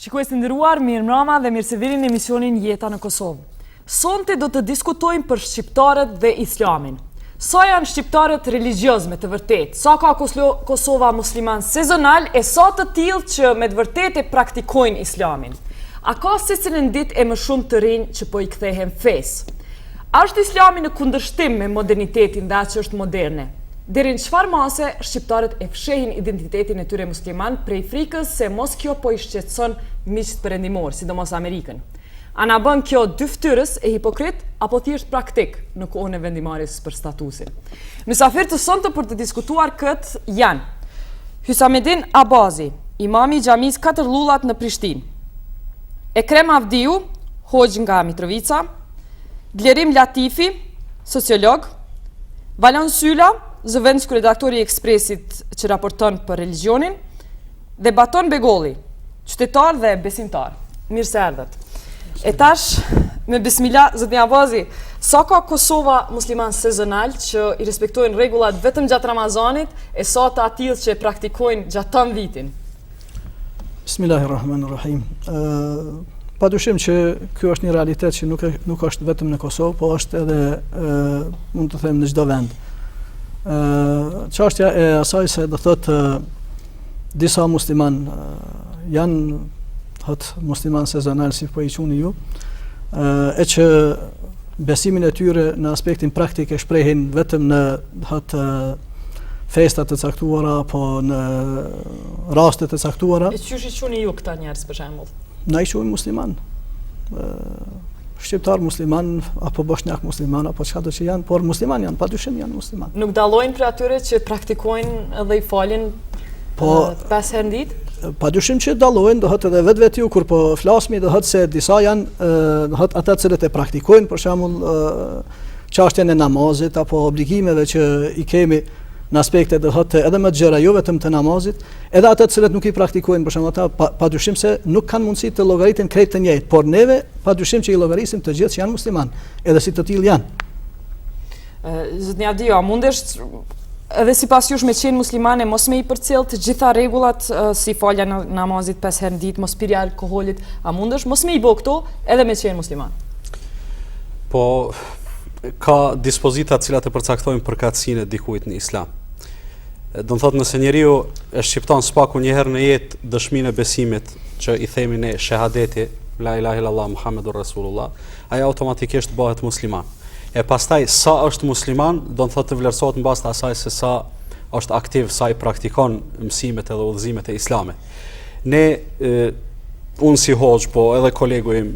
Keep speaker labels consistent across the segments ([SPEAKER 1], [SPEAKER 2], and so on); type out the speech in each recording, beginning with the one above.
[SPEAKER 1] Shikues të nderuar, mirëmbrama dhe mirë se vini në emisionin Jeta në Kosovë. Sonte do të diskutojmë për shqiptarët dhe islamin. Sa janë shqiptarët religjioz me të vërtetë? Sa ka Kosova musliman sezonal e sa të tillë që me të vërtetë e praktikojnë islamin? A ka secilën ditë e më shumë të rinj që po i kthehen fesë? A është islami në kundërshtim me modernitetin dhe atë që është moderne? Deri në çfarë mase shqiptarët e fshehin identitetin e tyre musliman prej frikës se mos kjo po i shqetëson miqtë perëndimorë, sidomos Amerikën? A na bën kjo dyfytyrës e hipokrit apo thjesht praktik në kohën e vendimmarrjes për statusin? Mysafirë të sontëm për të diskutuar këtë janë Hysamedin Abazi, imami i xhamisë Katër Llullat në Prishtinë, Ekrem Avdiu, hoxhë nga Mitrovica, Blerim Latifi, sociolog, Valon Syla, zëvendëskryeredaktori i Ekspresit që raporton për religjionin, dhe Baton Begolli, qytetar dhe besimtar. Mirë se erdhët. E tash, me bismila, zotni Abazi, sa ka Kosova musliman sezonal që i respektojnë rregullat vetëm gjatë Ramazanit e sa të atillë që e praktikojnë gjatë tanë vitin?
[SPEAKER 2] Bismillahirrahmanirrahim. Ë pa dyshim që ky është një realitet që nuk e, nuk është vetëm në Kosovë, po është edhe ë mund të them në çdo vend. Ë çështja e asaj se do thotë disa musliman janë thot musliman sezonal si po i quni ju, ë e që besimin e tyre në aspektin praktik e shprehin vetëm në thot festa të caktuara apo në raste të
[SPEAKER 1] caktuara. E qysh i quni ju këta njerëz për
[SPEAKER 2] shembull? Na i quajmë musliman. Shqiptar musliman apo boshnjak musliman apo çka do që janë, por musliman janë, padyshim janë
[SPEAKER 1] musliman. Nuk dallojnë prej atyre që praktikojnë dhe i falin po pesë herë në
[SPEAKER 2] ditë? Pa dyshim që dallojnë, do thotë edhe vetvetiu kur po flasmi, do thotë se disa janë, do thotë ata të cilët e praktikojnë, për shembull, çështjen e namazit apo obligimeve që i kemi në aspekte do thotë edhe më të gjera, jo vetëm të namazit, edhe ata të cilët nuk i praktikojnë për shembull ata pa, pa dyshim se nuk kanë mundësi të llogariten krejt të njëjtë, por neve pa dyshim që i llogarisim të gjithë që janë musliman, edhe si të tillë
[SPEAKER 1] janë. Zotni Avdiu, a mundesh edhe sipas jush me qenë musliman e mos me i përcjell të gjitha rregullat si falja e namazit pesë herë në ditë, mos pirja e alkoholit, a mundesh mos me i bo këto edhe me qenë musliman?
[SPEAKER 3] Po ka dispozita të cilat e përcaktojnë përkatësinë e dikujt në Islam. Do të thotë nëse njeriu e shqipton së paku një herë në jetë dëshminë e besimit që i themi ne shehadeti la ilaha illallah muhammedur rasulullah, ai automatikisht bëhet musliman. E pastaj sa është musliman, do të thotë të vlerësohet në bazë të asaj se sa është aktiv, sa i praktikon mësimet edhe udhëzimet e Islamit. Ne e, unë si hoxhë, po edhe kolegu im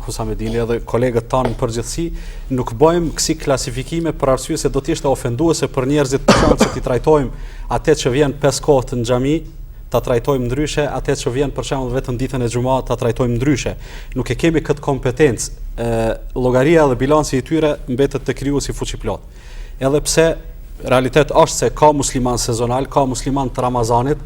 [SPEAKER 3] Husamedini edhe kolegët tanë në përgjithësi, nuk bëjmë kësi klasifikime për arsye se do të ishte ofenduese për njerëzit për shembull që t'i trajtojmë atë që vjen pesë kohë në xhami, ta trajtojmë ndryshe, atë që vjen për shembull vetëm ditën e xhuma, ta trajtojmë ndryshe. Nuk e kemi këtë kompetencë. Ë llogaria dhe bilanci i tyre mbetet te krijuesi fuqiplot. Edhe pse realitet është se ka musliman sezonal, ka musliman të Ramazanit,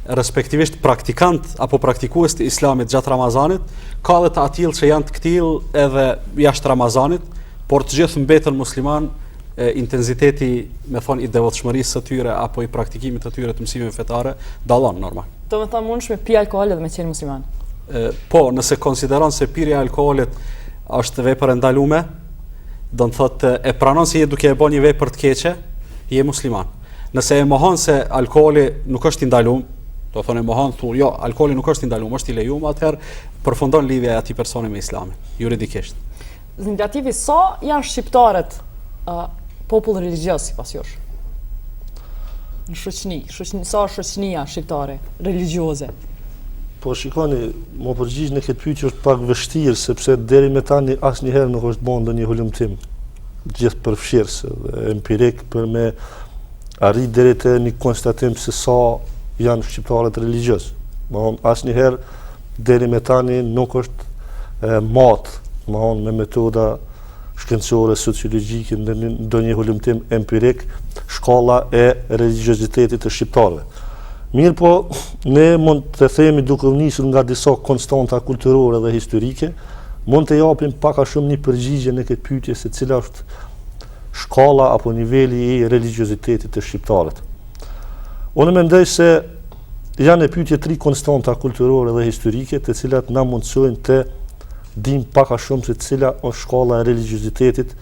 [SPEAKER 3] respektivisht praktikant apo praktikues të islamit gjatë Ramazanit, ka edhe të atillë që janë të këtillë edhe jashtë Ramazanit, por të gjithë mbeten musliman, e, intensiteti, me thonë, i devotshmërisë së tyre apo i praktikimit të tyre të mësimeve fetare dallon
[SPEAKER 1] normal. Do me thonë mundesh me pi alkohol edhe me qenë musliman?
[SPEAKER 3] E, po, nëse konsideron se pirja e alkoholit është vepër e ndalume, do të thotë e pranon se je duke e bërë një vepër të keqe, je musliman. Nëse e mohon se alkooli nuk është i ndalum, do thonë e mohon thu, jo, alkooli nuk është i ndalum, është i lejum, atëherë përfundon lidhja e atij personi me Islamin, juridikisht.
[SPEAKER 1] Zotni Latifi, sa janë shqiptarët uh, popull religjioz sipas jush? Në shoqni, shoqni, sa është shoqnia shqiptare religjioze?
[SPEAKER 4] Po shikoni, m'u përgjigj në këtë pyetje është pak vështirë sepse deri më tani asnjëherë nuk është bërë ndonjë hulumtim gjithëpërfshirës dhe empirik për me arrit deri te një konstatim se sa janë shqiptarët religjioz. Domethonë, asnjëherë deri me tani nuk është matë, domethonë, me metoda shkencore, sociologjike, ndonjë hulumtim empirik, shkalla e religiozitetit të shqiptarëve. Mirëpo, ne mund të themi duke u nisur nga disa konstanta kulturore dhe historike, mund të japim pak a shumë një përgjigje në këtë pyetje se cila është shkalla apo niveli i religiozitetit të shqiptarët. Unë mendoj se. Janë në pyetje tri konstanta kulturore dhe historike, të cilat na mundësojnë të dimë pak a shumë se cila është shkalla e religjiozitetit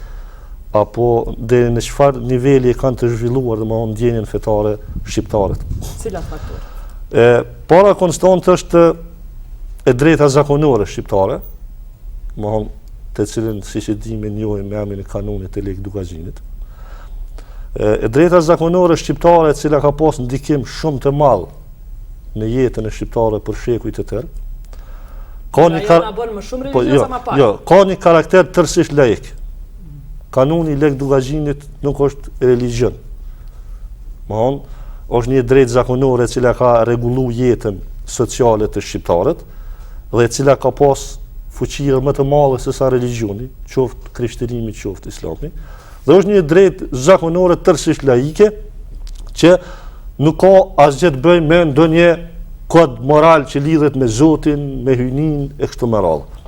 [SPEAKER 4] apo deri në çfarë niveli e kanë të zhvilluar domethënë ndjenjën fetare shqiptarët.
[SPEAKER 1] Cilat faktorë?
[SPEAKER 4] E para konstantë është e drejta zakonore shqiptare, domethënë të cilën siç e dimë e njohim me emrin e kanunit të Lekë Dukagjinit. E drejta zakonore shqiptare e cila ka pas ndikim shumë të madh në jetën e shqiptarëve për shekuj të tërë.
[SPEAKER 1] Ka një kar... bën më shumë
[SPEAKER 4] po, jo,
[SPEAKER 1] ma pak?
[SPEAKER 4] Jo, ka një karakter tërësisht laik. Kanuni i Lekë Dukagjinit nuk është religjion. Domethënë, është një drejtë zakonore e cila ka rregullu jetën sociale të shqiptarët dhe e cila ka pas fuqi edhe më të madhe se sa religjioni, qoftë krishterimi, qoftë islami. Dhe është një drejtë zakonore tërësisht laike që nuk ka asgjë të bëjë me ndonjë kod moral që lidhet me Zotin, me hyjninë e kështu me radhë.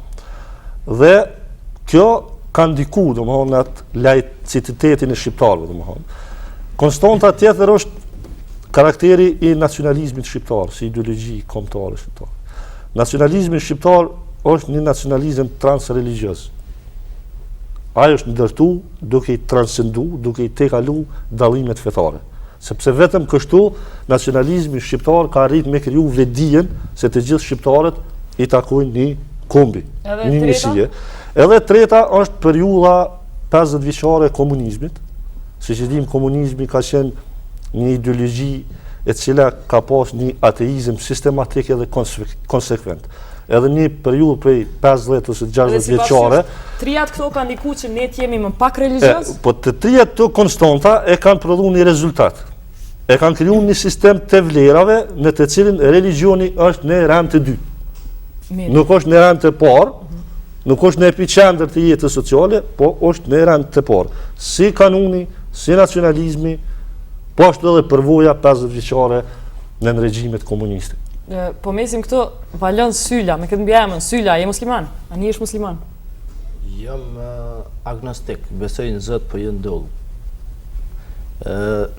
[SPEAKER 4] Dhe kjo ka ndiku, domethënë, në atë laicitetin e shqiptarëve, domethënë. Konstanta tjetër është karakteri i nacionalizmit shqiptar, si ideologji kombëtare shqiptare. Nacionalizmi shqiptar është një nacionalizëm transreligjioz. Ai është ndërtu duke i transcendu, duke i tejkalu dallimet fetare. Sepse vetëm kështu nacionalizmi shqiptar ka arrit me kriju vetëdijen se të gjithë shqiptarët i takojnë një kombi, një njësie. Edhe treta është periudha 50 vjeçare e komunizmit. Siç e dimë komunizmi ka qenë një ideologji e cila ka pas një ateizëm sistematik edhe konsekvent. Edhe një periudhë prej 50 ose 60 vjeçare.
[SPEAKER 1] Trijat këto kanë ndiku që ne të jemi më pak religjioz?
[SPEAKER 4] Po të trijat këto konstanta e kanë prodhu një rezultat. E kanë kriju një sistem të vlerave në të cilin religjioni është në rend të dytë. Nuk është në rend të parë, nuk është në epiqendër të jetës sociale, po është në rend të parë. Si kanuni, si nacionalizmi, po ashtu edhe përvoja 50 vjeçare nën regjimet
[SPEAKER 1] komuniste. Po mesim këtu Valon Syla, me këtë mbiemën, Syla, je musliman? A ndihesh musliman?
[SPEAKER 5] Jam agnostik, besoj në Zot, po jo në dogmë.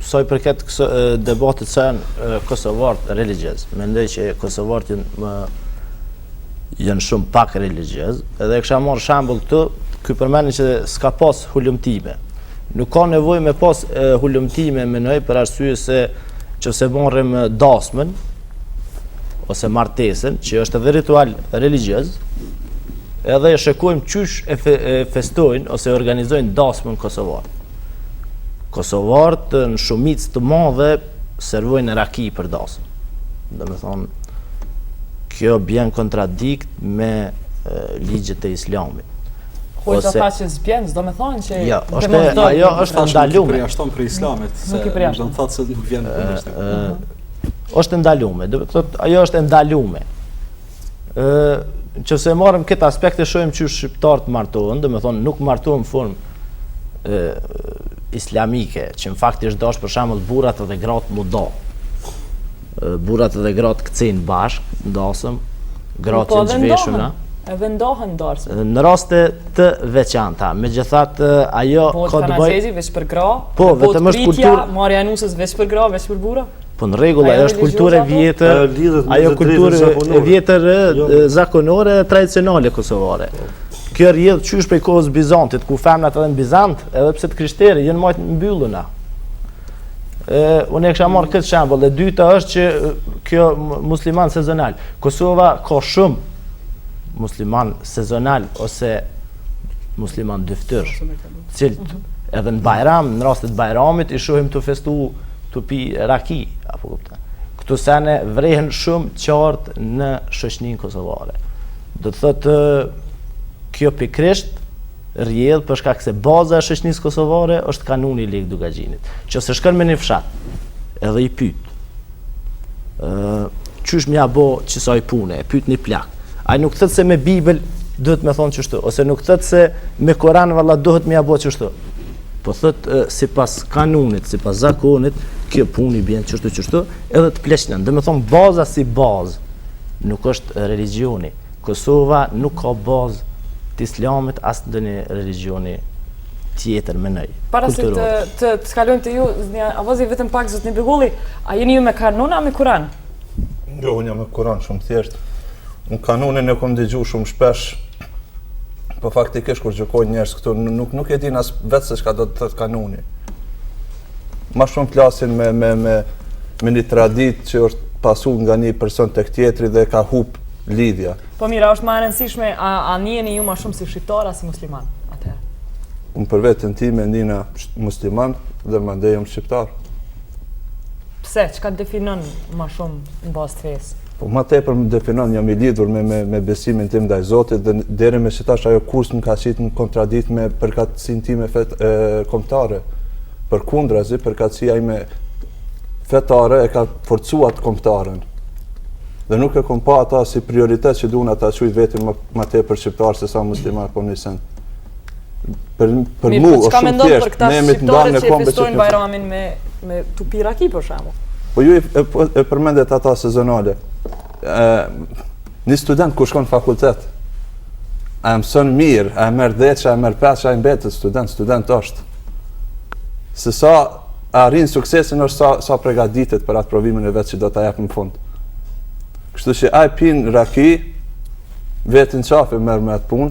[SPEAKER 5] Sa i përket këso, debatit sa janë kosovarët religjioz, mendoj që kosovarët janë më janë shumë pak religjioz, edhe e kisha marrë shembull këtu, ky përmendi që s'ka pas hulumtime. Nuk ka nevojë me pas hulumtime, mendoj për arsye se nëse marrim dasmën ose martesën, që është edhe ritual religjioz, edhe e shikojmë qysh e, fe, e festojnë ose organizojnë dasmën kosovarët. Kosovarët në shumicë të madhe servojnë raki për dasmë. Domethonë, kjo bjen kontradikt me ligjet e islamit.
[SPEAKER 1] Hoxha tha që s'bjen, s'do me thonë që
[SPEAKER 5] jo, është, ajo është e ndalume.
[SPEAKER 3] Nuk i përjashton prej islamit, se nuk do të thotë se nuk vjen në
[SPEAKER 5] kundërshtim. Është e ndalume, do të thotë ajo është e ndalume. Ë, nëse e marrim këtë aspekt e shohim që shqiptarët martohen, domethonë nuk martohen në formë ë islamike, që në fakt është dashur për shembull burrat edhe gratë m'u da. Burrat edhe gratë kcejnë bashkë, në dasëm, gratë
[SPEAKER 1] po,
[SPEAKER 5] janë të zhveshuna.
[SPEAKER 1] Edhe ndahen
[SPEAKER 5] n'darsëm. Në raste të veçanta, megjithatë ajo
[SPEAKER 1] ka të bëjë veç për gra,
[SPEAKER 5] po, vetëm është kulturë,
[SPEAKER 1] marrja e nuses veç për gra, veç për burra.
[SPEAKER 5] Po në rregull, ajo është kulturë e vjetër, ajo kulturë e vjetër jo. zakonore dhe tradicionale kosovare. Po. Kjo rrjedh qysh prej kohës Bizantit, ku femrat edhe në Bizant, edhe pse të krishterë, janë majtë mbylluna. E, unë e kisha marrë këtë shembull, e dyta është që kjo musliman sezonal. Kosova ka shumë musliman sezonal ose musliman dyftyrsh, cilët mhm. edhe në Bajram, në rastet Bajramit, i shohim tu festu, tu pi raki, apo kupton. Këto sene vrehen shumë qartë në shoqëninë kosovare. Do të thotë kjo pikërisht rrjedh për shkak se baza e shoqënisë kosovare është kanuni i Lekë Dukagjinit. Nëse shkon me një fshat, edhe i pyet. ë qysh me ja bo qësaj pune, e pyet një plak. Ai nuk thotë se me Bibël duhet me thonë qështu, ose nuk thotë se me Koran valla duhet me ja bo qështu. Po thotë sipas kanunit, sipas zakonit, kjo punë i bjen qështu qështu, edhe të pleqnon. Domethonë baza si bazë nuk është religjioni. Kosova nuk ka bazë të islamit as ndonjë religjioni tjetër mendoj.
[SPEAKER 1] Para se të të, të kalojmë te ju, zotni Abazi vetëm pak zotni Begolli, a jeni ju me kanun a me Kuran?
[SPEAKER 4] Jo, unë jam me Kuran shumë thjesht. Unë kanunin e kom dëgju shumë shpesh, po faktikisht kur gjykojnë njerëz këtu, nuk, nuk e din as vetë se çka do të thotë kanuni. Ma shumë flasin me, me, me, me një traditë që është pasu nga një person tek tjetri dhe ka hup lidhja.
[SPEAKER 1] Po mirë, a është ma e rëndësishme, a, a niheni ju ma shumë si shqiptar, a si musliman? Atëherë.
[SPEAKER 4] Unë për veten time nihna musliman dhe mandej jam shqiptar.
[SPEAKER 1] Pse, çka të definon ma shumë në bazë të fesë?
[SPEAKER 4] Po ma tepër më definon, jam i lidhur me, me, me besimin tim ndaj Zotit dhe deri me qetash ajo kurrë s'më ka qitë në kontradikt me përkatësinë time fet, e, kombëtare. Përkundrazi, përkatësia ime fetare e ka forcu atë kombëtaren. Dhe nuk e kom pa ata si prioritet që duna ta quj veten ma, ma tepër shqiptar se sa musliman po nisën. Për, për mu,
[SPEAKER 1] po është shumë thjesht, për këta shqiptarët që e festojnë bajramin me, me tu pi raki, për
[SPEAKER 4] shembull? Po ju e, e, e përmendet ata sezonale. E, një student kur shkon në fakultet, a e mëson mirë, a e merr dhetë, a e merr pesë, a e mbetet student, student është. Se sa arrin suksesin është sa, sa pregaditet për atë provimin e vet që do ta jap në fund. Kështu që ai pin raki, vetin qafe merr me atë punë,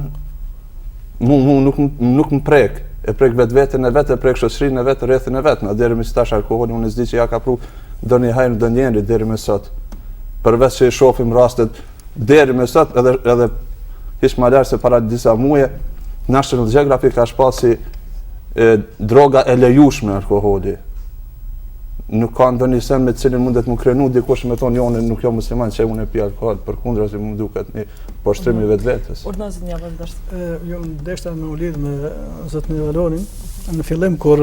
[SPEAKER 4] mu, mu nuk, nuk më prek, e prek vetveten e vet, e prek shoqërinë e vet, rrethin e vet. Na deri më tash alkoholi unë s'di që ja ka pru ndonjë hajr ndonjëri deri më sot. Përveç që i shohim rastet deri më sot edhe edhe hiç më larg se para disa muje National Geographic ka shpall si e, droga e lejushme alkoholi. Nuk ka ndonjë sen me të cilin mundet mu krenu dikush me thonë jo unë nuk jam musliman që unë e pi alkohol, përkundrazi më duket një poshtrim i mhm. vetvetes.
[SPEAKER 1] Urdhno zotni Abbas
[SPEAKER 2] dashtë. Jo, deshta me u lidh me zotni Valonin, në fillim kur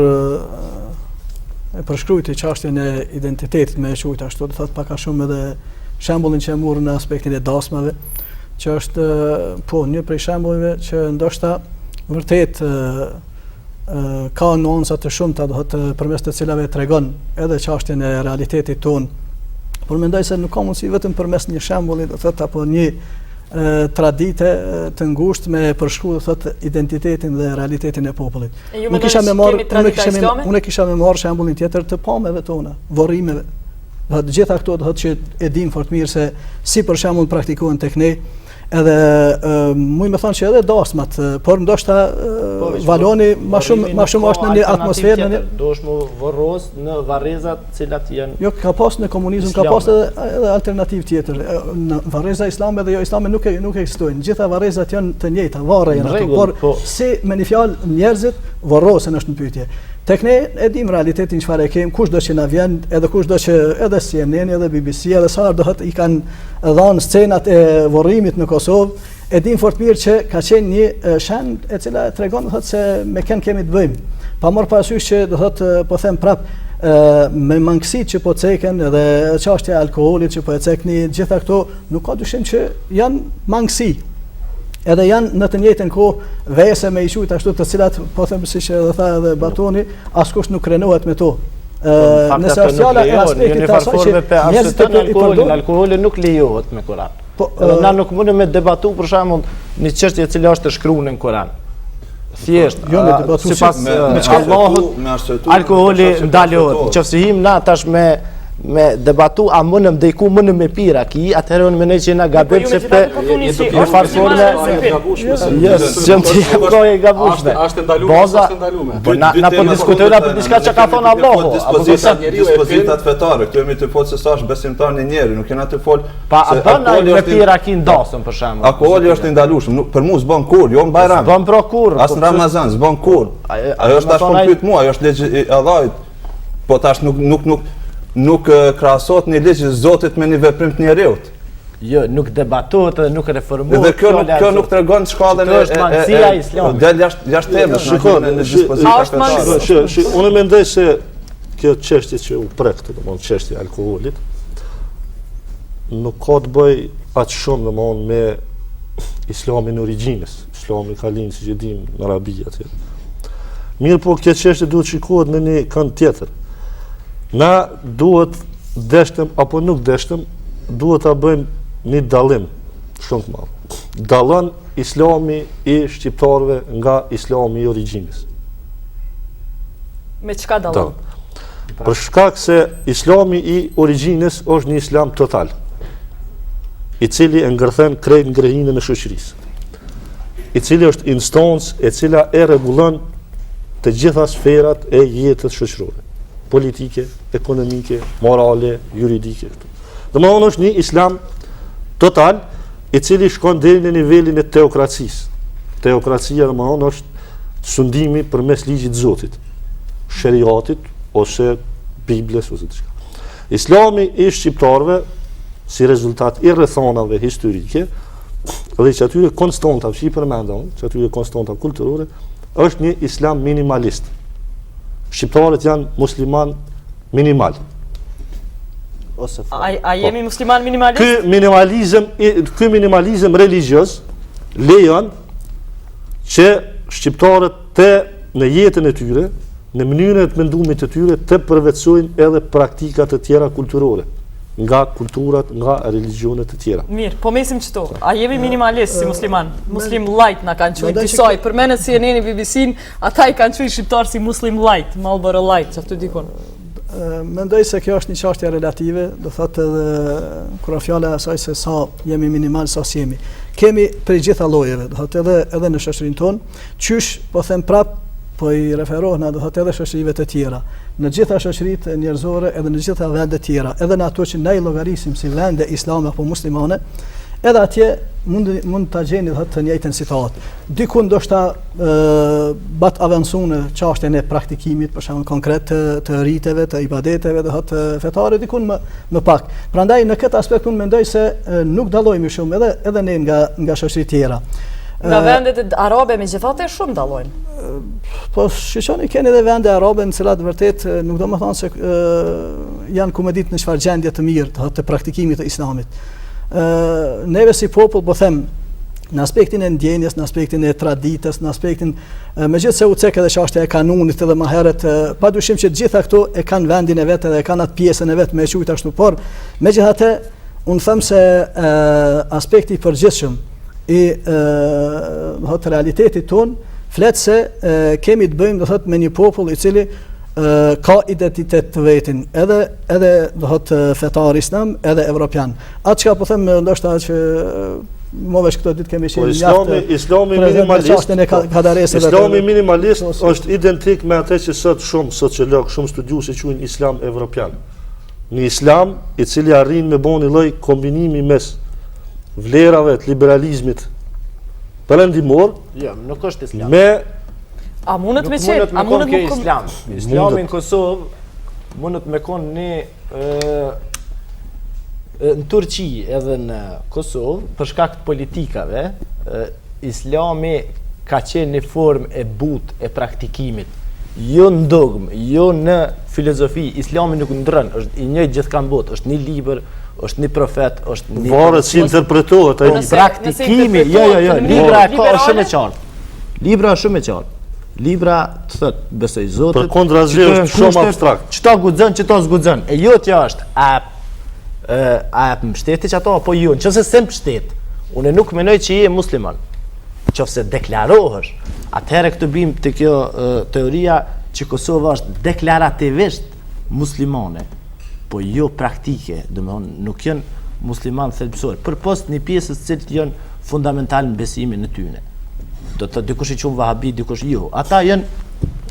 [SPEAKER 2] e përshkrujti çashtjen e identitetit me e qujt ashtu, do thotë pak a shumë edhe shembullin që e murë në aspektin e dasmave, që është po një prej shembujve që ndoshta vërtet ka nuanca të shumta, do thotë përmes të cilave tregon edhe çashtjen e realitetit tonë. Por mendoj se nuk ka mundësi vetëm përmes një shembulli, do thotë apo një tradite të ngushtë me përshkru do thotë identitetin dhe realitetin e popullit.
[SPEAKER 1] E ju kisha me marr, unë kisha me
[SPEAKER 2] unë kisha me marr shembullin tjetër të pameve tona, vorrimeve. Do të gjitha këto do thotë që e dimë fort mirë se si për shembull praktikohen tek ne, Edhe muj me thonë që edhe dasmat, por ndoshta po, Valoni ma shumë ma shumë është në një atmosferë
[SPEAKER 5] në një duhesh mu vorros në varrezat të cilat janë
[SPEAKER 2] Jo, ka pas në komunizëm ka pas edhe edhe alternativë tjetër. Në varreza islame dhe jo islame nuk e nuk ekzistojnë. Gjitha varrezat janë të njëjta, varre janë ato, por po. si me një fjalë njerëzit vorrosen është në pyetje. Tek ne e dim realitetin çfarë e kem, kushdo që na vjen, edhe kushdo që edhe CNN edhe BBC edhe sa do të i kanë dhanë scenat e vorrimit në Kosovë, e dim fort mirë që ka qenë një shenjë e cila tregon do thotë se me kënd kemi të bëjmë. Pa marrë parasysh që do thotë po them prap me mangësitë që po ceken edhe çështja e alkoolit që po e cekni, gjitha këto nuk ka dyshim që janë mangësi. Edhe janë në të njëjtën kohë vese me i qujt ashtu të cilat po them siç edhe tha edhe Batoni, askush nuk krenohet me to.
[SPEAKER 5] Po, nëse është fjala e aspektit të asaj që njerëzit e alkoolin, alkooli nuk lejohet me Kur'an. Po, edhe na nuk mundem me debatu për shembull një çështje e cila është e shkruar në Kur'an. Thjesht,
[SPEAKER 2] jo, me debatu
[SPEAKER 5] sipas me, me Allahut, me arsyetu, alkooli ndalohet. Nëse him na tash me me debatu a mundem diku mundem me pi raki, atëherë unë mendoj që na gabim
[SPEAKER 1] po, sepse po
[SPEAKER 5] në farë forme jo, s'jam ti po e gabushme.
[SPEAKER 3] Është ndaluar, është ndaluar.
[SPEAKER 5] Po na na po diskutojmë për diçka që ka thonë
[SPEAKER 4] Allahu. Apo dispozitat dispozitat fetare, këtu jemi tu fol se sa është besimtar një njeri, nuk jena tu fol.
[SPEAKER 5] Pa a bën ai me pi raki n'dasëm për
[SPEAKER 4] shembull. Alkooli është i ndalueshëm, nuk për mua s'bën kurr, jo në Bajram.
[SPEAKER 5] S'bën pra kurr.
[SPEAKER 4] As në po Ramazan, s'bën kurr. Ajo është tash po pyet mua, ajo është ligj i Allahut. Po tash nuk nuk nuk nuk krahasohet një ligj i Zotit me një veprim të
[SPEAKER 5] njeriut. Jo, nuk debatohet dhe nuk reformohet.
[SPEAKER 4] Dhe kjo nuk kjo nuk tregon shkallën
[SPEAKER 5] e është mangësia e
[SPEAKER 4] islamit. Del jashtë jashtë temës, shiko në
[SPEAKER 1] dispozita
[SPEAKER 4] fetare.
[SPEAKER 1] Shiko,
[SPEAKER 4] shiko, unë mendoj se kjo çështje që u prek këtu, domethënë çështja e alkoolit, nuk ka të bëj aq shumë domethënë me islamin e origjinës. Islami ka lind, siç e dimë, në Arabi atje. Mirëpo, kjo çështje duhet shikohet në një kënd tjetër. Na duhet deshtëm apo nuk deshtëm, duhet ta bëjmë një dallim shumë të madh. Dallon islami i shqiptarëve nga islami i origjinës.
[SPEAKER 1] Me çka dallon?
[SPEAKER 4] Për shkak se islami i origjinës është një islam total. I cili e ngërthen krejt ngrehinën e shoqërisë. I cili është instancë e cila e rregullon të gjitha sferat e jetës shoqërore, politike, ekonomike, morale, juridike këtu. Domethënë është një islam total i cili shkon deri në nivelin e teokracisë. Teokracia domethënë është sundimi përmes ligjit të Zotit, sheriatit ose Biblës ose diçka. Islami i shqiptarëve si rezultat i rrethanave historike dhe që atyre konstantave që i përmenda unë, që atyre konstantave kulturore, është një islam minimalist. Shqiptarët janë musliman minimal.
[SPEAKER 1] Ose a, a po. jemi musliman minimalist?
[SPEAKER 4] Ky minimalizëm, ky minimalizëm religjioz lejon që shqiptarët të në jetën e tyre, në mënyrën e të mendumit të tyre të përvetësojnë edhe praktika të tjera kulturore nga kulturat, nga religjionet të
[SPEAKER 1] tjera. Mirë, po mesim qëtu. A jemi minimalist si musliman? Muslim light na kanë qujtë disa, i përmendet CNN-i BBC-n, ata i kanë qujtë shqiptarë si muslim light, Marlboro light, që aty dikun.
[SPEAKER 2] Mendoj se kjo është një çështje relative, do thotë edhe kur është fjala asaj se sa jemi minimal, sa s'jemi. Kemi prej gjitha llojeve, do thotë edhe edhe në shoqërinë tonë, qysh po them prap po i referohna do thotë edhe shoqërive të tjera. Në gjitha shoqëritë njerëzore edhe në gjitha vendet tjera, edhe në ato që ne i llogarisim si vende islame apo muslimane, edhe atje mund mund ta gjeni do thotë të njëjtën situatë. Diku ndoshta ma t'avancun në çashtjen e praktikimit, për shembull konkret të, të riteve, të ibadeteve, do thotë fetare dikun më më pak. Prandaj në këtë aspekt unë mendoj se nuk dallojmë shumë edhe edhe ne nga nga shoqëritë
[SPEAKER 1] tjera. Nga vendet arabe megjithatë shumë dallojmë.
[SPEAKER 2] Po shikoni keni edhe vende arabe në cilat vërtet nuk do me thonë se janë ku me ditë në çfarë gjendje të mirë të, të praktikimit të islamit. Ë neve si popull po them në aspektin e ndjenjës, në aspektin e traditës, në aspektin megjithëse u cek edhe çështja e kanunit edhe më herët, pa dyshim që të gjitha këto e kanë vendin e vet edhe e kanë atë pjesën e vet me e quajt ashtu, por megjithatë unë them se e, aspekti i përgjithshëm i e, do thotë realitetit tonë flet se e, kemi të bëjmë do thotë me një popull i cili e, ka identitet të vetin, edhe edhe do thotë fetar islam, edhe evropian. Atë çka po them ndoshta që Mo veç këto ditë kemi
[SPEAKER 4] po, qenë islami, islami minimalist,
[SPEAKER 2] e po, Kadaresë
[SPEAKER 4] islami minimalist është identik me atë që sot shumë sociologë, shumë studiues e quajnë islam evropian. Një islam i cili arrin me bo një lloj kombinimi mes vlerave të liberalizmit perëndimor,
[SPEAKER 5] jo, nuk është islam.
[SPEAKER 4] Me
[SPEAKER 1] A mundet me qenë?
[SPEAKER 5] A mundet me konë islam? Islami në Kosovë mundet me konë një Në Turqi edhe në Kosovë, për shkak të politikave, islami ka qenë një formë e butë e praktikimit. Jo në dogmë, jo në filozofi, islami nuk ndrron, është i njëjtë gjithkah n'botë, është një libër, është një profet, është
[SPEAKER 4] një... Varet si interpretohet
[SPEAKER 5] ai. Po, praktikimi, jo, jo, jo, libra e ka është shumë e qartë. Libra është shumë e qartë. Libra të thotë, besoj Zotit.
[SPEAKER 4] Përkundrazi është shumë abstrakt.
[SPEAKER 5] Qëta guxon, qëta s'guxon. E jotja është, a a e mbështet ti qato apo jo? Nëse s'e mbështet, unë nuk mendoj që je musliman. Qofse deklarohesh, atëherë këtu bim te kjo teoria që Kosova është deklarativisht muslimane, po jo praktike, domethonë nuk janë musliman thelbësor, përpos një pjesës të cilët janë fundamental në besimin e tyne. Do të thotë dikush i qun vahabi, dikush jo. Ata janë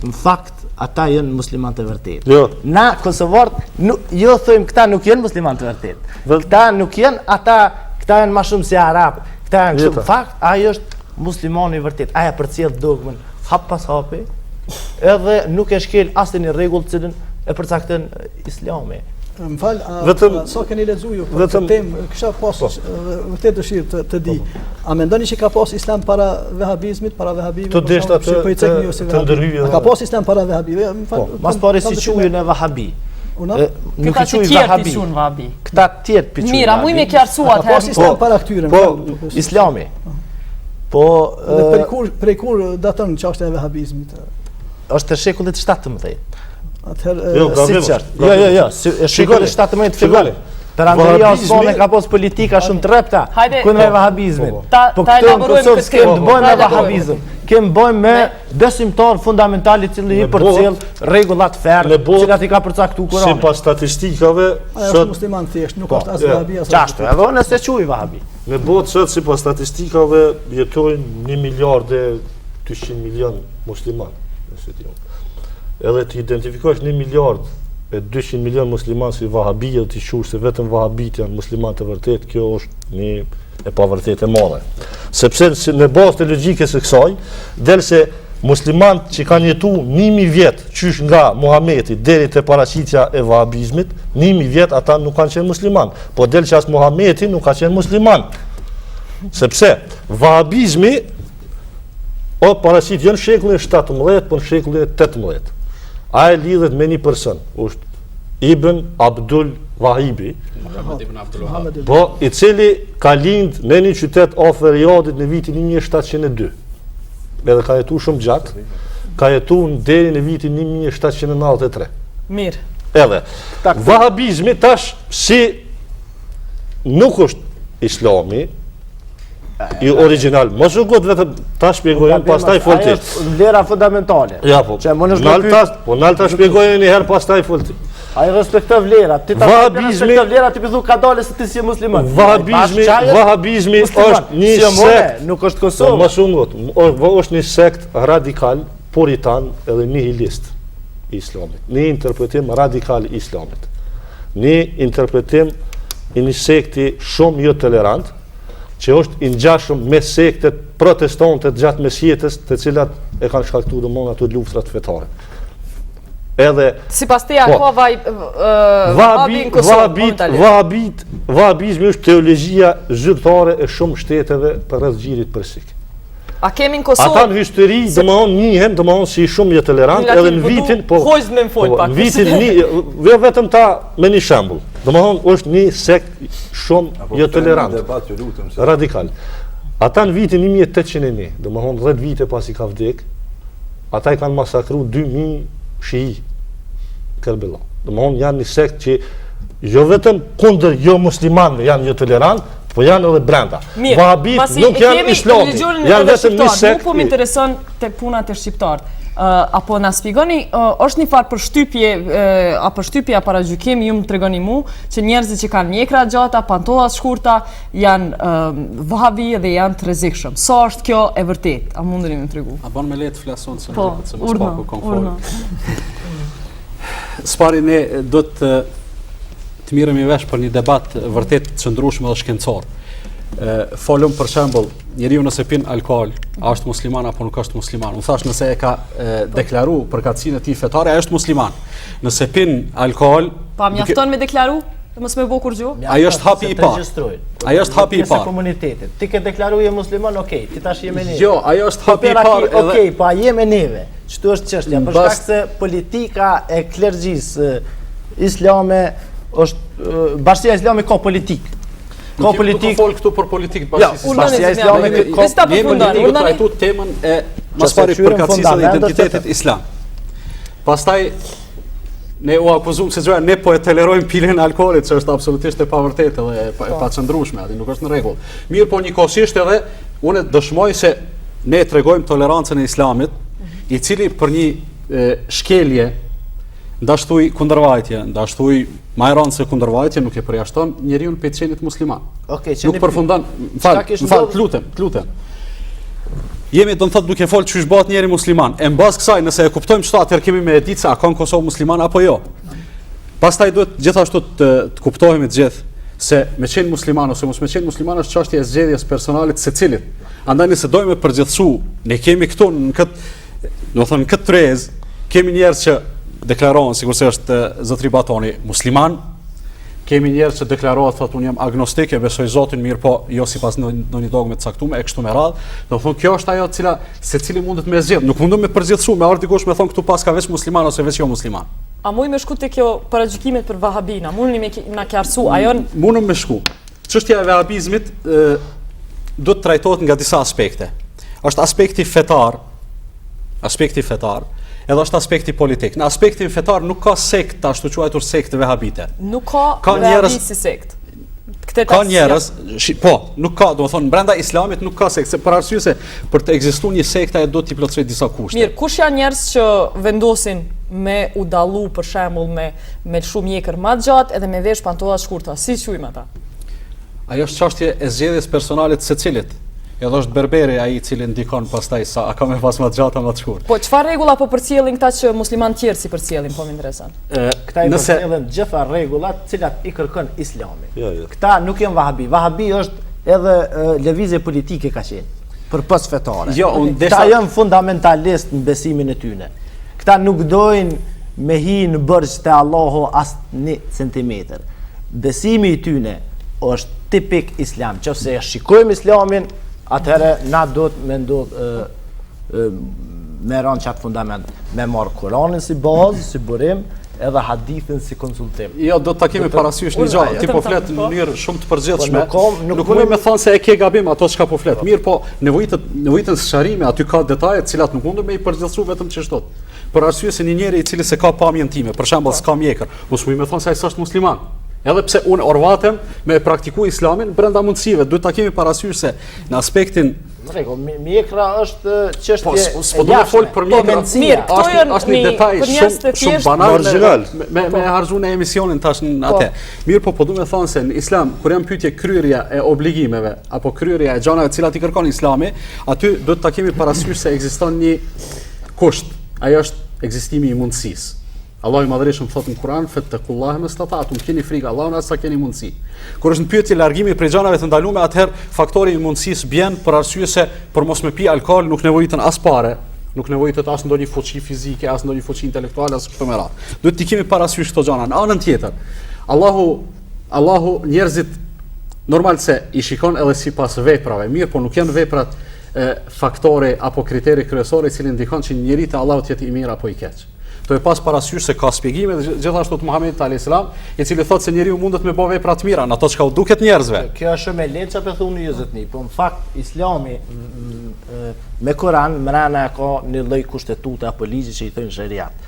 [SPEAKER 5] në fakt ata janë musliman të vërtetë.
[SPEAKER 4] Jo.
[SPEAKER 5] Na kosovarët nuk jo thojmë këta nuk janë musliman të vërtetë. Këta nuk janë ata, këta janë më shumë si arab. Këta janë kështu. Në fakt ai është musliman i vërtetë. Ai e përcjell dogmën hap pas hapi, edhe nuk e shkel asnjë rregull të cilën e përcakton Islami.
[SPEAKER 2] Më fal, a, vetëm, a, sa keni lexu ju për këtë temë, kisha pas po. vërtet dëshirë të, të di. Po, po. A mendoni që ka pas islam para vehabizmit, para vehabive?
[SPEAKER 4] Të deshta të, po
[SPEAKER 2] të, të ndërhyj. A ka pas islam para vehabive?
[SPEAKER 5] Më fal. Po, mas pari s'i qujnë vahabi.
[SPEAKER 1] Unë? Nuk i quj
[SPEAKER 5] vahabi.
[SPEAKER 1] vahabi.
[SPEAKER 5] Këta tjerë p'i
[SPEAKER 1] qujnë Mirë, a muj me qartësu
[SPEAKER 2] atëherë? Ka pas islam para këtyre?
[SPEAKER 5] Po, islami.
[SPEAKER 2] Po, dhe prej kur prej kur daton çështja e vehabizmit?
[SPEAKER 5] Është e shekullit 17.
[SPEAKER 2] Atëherë
[SPEAKER 4] jo,
[SPEAKER 5] si qartë. Jo, jo, jo, si e shekullit 17 fillon. Perandoria Osmane ka pas politika shumë të rrepta kundra po, vahabizmit.
[SPEAKER 1] Po, po. Po
[SPEAKER 5] këtu në Kosovë s'kem të bëjmë me vahabizëm. Kem bëjmë me besimtar fundamental i cili i përcjell rregullat fenë, të cilat i ka përcaktuar
[SPEAKER 4] Kurani. Sipas statistikave,
[SPEAKER 2] sot është musliman thjesht, nuk po, është as vahabi
[SPEAKER 5] as. Qashtu, edhe unë s'e quaj vahabi.
[SPEAKER 4] Në botë sot sipas statistikave jetojnë 1 miliard e 200 milion musliman, nëse ti. Edhe të identifikosh 1 miliard e 200 milion musliman si vahabi dhe t'i qush se vetëm vahabit janë musliman të vërtet, kjo është një e pavërtetë e madhe. Sepse si në bazë të logjikës së kësaj, del se muslimanët që kanë jetu 1000 vjet qysh nga Muhameti deri te paraqitja e vahabizmit, 1000 vjet ata nuk kanë qenë musliman. Po del që as Muhameti nuk ka qenë musliman. Sepse vahabizmi o paraqit jo në shekullin 17, po në shekullin 18. Ai lidhet me një person, është Ibn Abdul Vahibi,
[SPEAKER 3] Muhammed ibn Abdul Wahab.
[SPEAKER 4] Po, i cili ka lind në një qytet afër Riyadit në vitin 1702. Edhe ka jetu shumë gjatë, ka jetu në deri në vitin 1793.
[SPEAKER 1] Mirë.
[SPEAKER 4] Edhe, Vahabizmi tash si nuk është islami, i origjinal. Mos u ngut vetëm ta shpjegoj unë, pastaj fol ti.
[SPEAKER 5] Ajo është vlera fundamentale.
[SPEAKER 4] Ja po.
[SPEAKER 5] Që më
[SPEAKER 4] nal ta, po nal ta shpjegoj një herë pastaj fol ti.
[SPEAKER 5] Ai respekton vlerat, ti ta respekton vlerat, ti po thu kadale se ti s'je musliman.
[SPEAKER 4] Vahabizmi, vahabizmi është një sekt,
[SPEAKER 5] nuk është Kosovë.
[SPEAKER 4] Po, mos u ngut, është një sekt radikal, puritan edhe nihilist i islamit. Një interpretim radikal i islamit. Një interpretim i një sekti shumë jo tolerant, që është i ngjashëm me sektet protestante gjatë mesjetës, të cilat e kanë shkaktuar domethënë ato luftrat fetare.
[SPEAKER 1] Edhe sipas teje po, ka vaj
[SPEAKER 4] vahabi në Kosovë, vahabit, vahabit, vahabizmi është teologjia zyrtare e shumë shteteve përreth gjirit persik.
[SPEAKER 1] A kemi në Kosovë?
[SPEAKER 4] Ata në histori, domethënë, njihen, domethënë, si shumë jotolerant, edhe në vitin,
[SPEAKER 1] po, Hoxhë me më fol po,
[SPEAKER 4] pak. Në vitin, një, jo vetëm ta me një shembull, domethënë, është një sekt shumë jotolerant, radikal. Ata në vitin 1801, domethënë, 10 vite pasi ka vdek, ata i kanë masakru 2000 shii Kerbela. Domethënë, janë një sekt që jo vetëm kundër jo muslimanëve janë jotolerant, Po janë edhe brenda.
[SPEAKER 1] Mirë,
[SPEAKER 4] Vahabit nuk janë islami, janë vetëm një sekt.
[SPEAKER 1] Mu po më intereson te puna te shqiptarët. Uh, apo na shpjegoni, uh, është një farë përshtypje, uh, a përshtypje a paragjykim, ju më tregoni mu, që njerëzit që kanë mjekra gjata, pantolla të shkurta, janë uh, vahabi dhe janë të rrezikshëm. Sa është kjo e vërtetë? A mundeni me më tregu?
[SPEAKER 3] A bën me le të flas unë se
[SPEAKER 1] po,
[SPEAKER 3] se mos paku komfort. S'pari ne do të të mirremi vesh për një debat vërtet të qëndrueshëm dhe shkencor. Ë folëm për shembull, njeriu nëse pin alkool, a është musliman apo nuk është musliman? Unë thash nëse e ka e, deklaru përkatësinë e tij fetare, ai është musliman. Nëse pin alkool,
[SPEAKER 1] Pa mjafton me deklaru? Dhe mos me bo kurgjo?
[SPEAKER 3] Ajo është hapi i parë. Ajo është hapi i
[SPEAKER 5] parë. komunitetit. Ti ke deklaru je musliman, okej, ti tash je me neve.
[SPEAKER 3] Jo, ajo është hapi i parë
[SPEAKER 5] edhe. Okej, po a je me neve? Qëtu është çështja, për shkak se politika e klergjisë islame është bashkësia islame ka politikë.
[SPEAKER 3] Ka politikë. Nuk fol këtu për politikë të
[SPEAKER 1] bashkësisë islame. Bashkësia islame
[SPEAKER 3] ka politikë. Ne trajtu temën e më së pari përkatësisë dhe identitetit islam. Pastaj ne u akuzum se gjoja ne po e tolerojmë pirjen e alkoolit, që është absolutisht e pavërtetë dhe e, pa, e po. paqëndrueshme, aty nuk është në rregull. Mirëpo njëkohësisht edhe unë dëshmoj se ne tregojmë tolerancën e islamit, i cili për një e, shkelje ndash thuj kundërvajtje, ndash thuj ma e rëndë se kundërvajtje nuk e përjashton njeriun prej qenit musliman.
[SPEAKER 5] Okej,
[SPEAKER 3] që nuk përfundon, më fal, më fal, të lutem, të lutem. Jemi do të thotë duke fol qysh bëhet njeri musliman. E mbas kësaj, nëse e kuptojmë çto, atëherë kemi me e ditë se a ka në Kosovë musliman apo jo. Pastaj duhet gjithashtu të, të kuptohemi të gjithë se me qenë musliman ose mos me qenë musliman është çështje e zgjedhjes personale të secilit. Andaj nëse dojmë me përgjithësu, ne kemi këtu në këtë, do thonë në këtë tryezë, kemi njerëz që deklarohen sikurse është zotri Batoni musliman, kemi njerëz që deklarohet thotë unë jam agnostik e besoj Zotin mirëpo jo sipas ndonjë dogme të caktuar e kështu me radhë. Do thonë kjo është ajo e cila secili mundet me zgjedh, nuk mundem me përgjithësu me ardh dikush me thon këtu paska veç musliman ose veç jo musliman.
[SPEAKER 1] A muj me shku te kjo paragjykimet për Vahabin, a mundni me na qartësu, a janë...
[SPEAKER 3] Mundem me shku. Çështja e vehabizmit do të trajtohet nga disa aspekte. Është aspekti fetar, aspekti fetar, edhe është aspekti politik. Në aspektin fetar nuk ka sekt të ashtuquajtur sekt vehabite.
[SPEAKER 1] Nuk ka, ka njerëz si sekt. Këtë
[SPEAKER 3] Ka njerëz, shi, po, nuk ka, domethënë brenda islamit nuk ka sekt, se për arsye se për të ekzistuar një sekt ajo duhet t'i plotësojë disa kushte.
[SPEAKER 1] Mirë, kush janë njerëz që vendosin me u dallu për shembull me me lëshu mjekër ma gjatë edhe me vesh pantolla të shkurta, si quajmë ata?
[SPEAKER 3] Ajo është çështje e zgjedhjes personale të secilit. Edhe është berberi ai i cili ndikon pastaj sa a ka me pas më të gjatë a më të
[SPEAKER 1] shkurt. Po çfarë rregulla po përcjellin këta që musliman tjerë s'i përcjellin, po më
[SPEAKER 5] intereson. Këta i nëse... përcjellin gjitha rregullat të cilat i kërkon Islami. Jo, jo. Këta nuk janë vahabi. Vahabi është edhe lëvizje politike ka qenë, përpos fetare.
[SPEAKER 3] Jo, unë
[SPEAKER 5] deshta... Këta janë fundamentalist në besimin e tyne. Këta nuk dojnë me hi në borxh te Allahu as një centimetër. Besimi i tyne është tipik islam. Qoftë se e shikojmë islamin, atëherë na duhet me ndodh me ra n'qatë fundament, me marrë Kuranin si bazë, si burim, edhe hadithin si konsultim.
[SPEAKER 3] Jo, do ta kemi parasysh një gjë, ti po flet në mënyrë shumë të përgjithshme. Po, nuk, nuk mund me thonë se e ke gabim ato çka po flet. Mirë, po nevojitet nevojiten sqarime, aty ka detaje të cilat nuk mundem me i përgjithësu vetëm qështu. Për arsye se një njeri i cili s'e ka pamjen time, për shembull, s'ka mjekër, unë s'muj me thonë se ai s'është musliman. Edhe pse unë orvatem me praktiku islamin brenda mundësive, duhet ta kemi parasysh se në aspektin
[SPEAKER 5] Në rregull, mjekra është çështje
[SPEAKER 3] po, s'po do të fol për po, mjekrën.
[SPEAKER 1] Mirë, këto janë
[SPEAKER 3] është një detaj shumë shumë banal marginal me me, me po. harxhu në emisionin tash në po. atë. Mirë, po po du me thonë se në islam kur janë pyetje kryerja e obligimeve apo kryerja e gjanave të cilat i kërkon islami, aty duhet ta kemi parasysh se ekziston një kusht, ajo është ekzistimi i mundësisë. Allahu i Madhërishëm thotë në Kur'an fettekullahe mestatatum, keni frikë Allahun aq sa keni mundësi. Kur është në pyetje largimi prej gjanave të ndalume, atëherë faktori i mundësisë bjen për arsye se për mos me pi alkool nuk nevojiten as pare, nuk nevojitet as ndonjë fuqi fizike, as ndonjë fuqi intelektuale, as kështu me radhë. Duhet t'i kemi parasysh këto gjana. Në anën tjetër, Allahu Allahu njerëzit normal se i shikon edhe sipas veprave, mirë, po nuk janë veprat e, faktori apo kriteri kryesor i cili ndikon që njeri te Allahu të jetë i mirë apo i keq. Tu e pas parasysh se ka shpjegime gjithashtu të Muhamedit alayhis salam, i cili thotë se njeriu mundet me bë vepra të mira në ato çka u duket
[SPEAKER 5] njerëzve. Kjo është shumë e lehtë çka po thoni ju zotni, po në fakt Islami me Kur'an mrena ka një lloj kushtetute apo ligji që i thonë sheriat.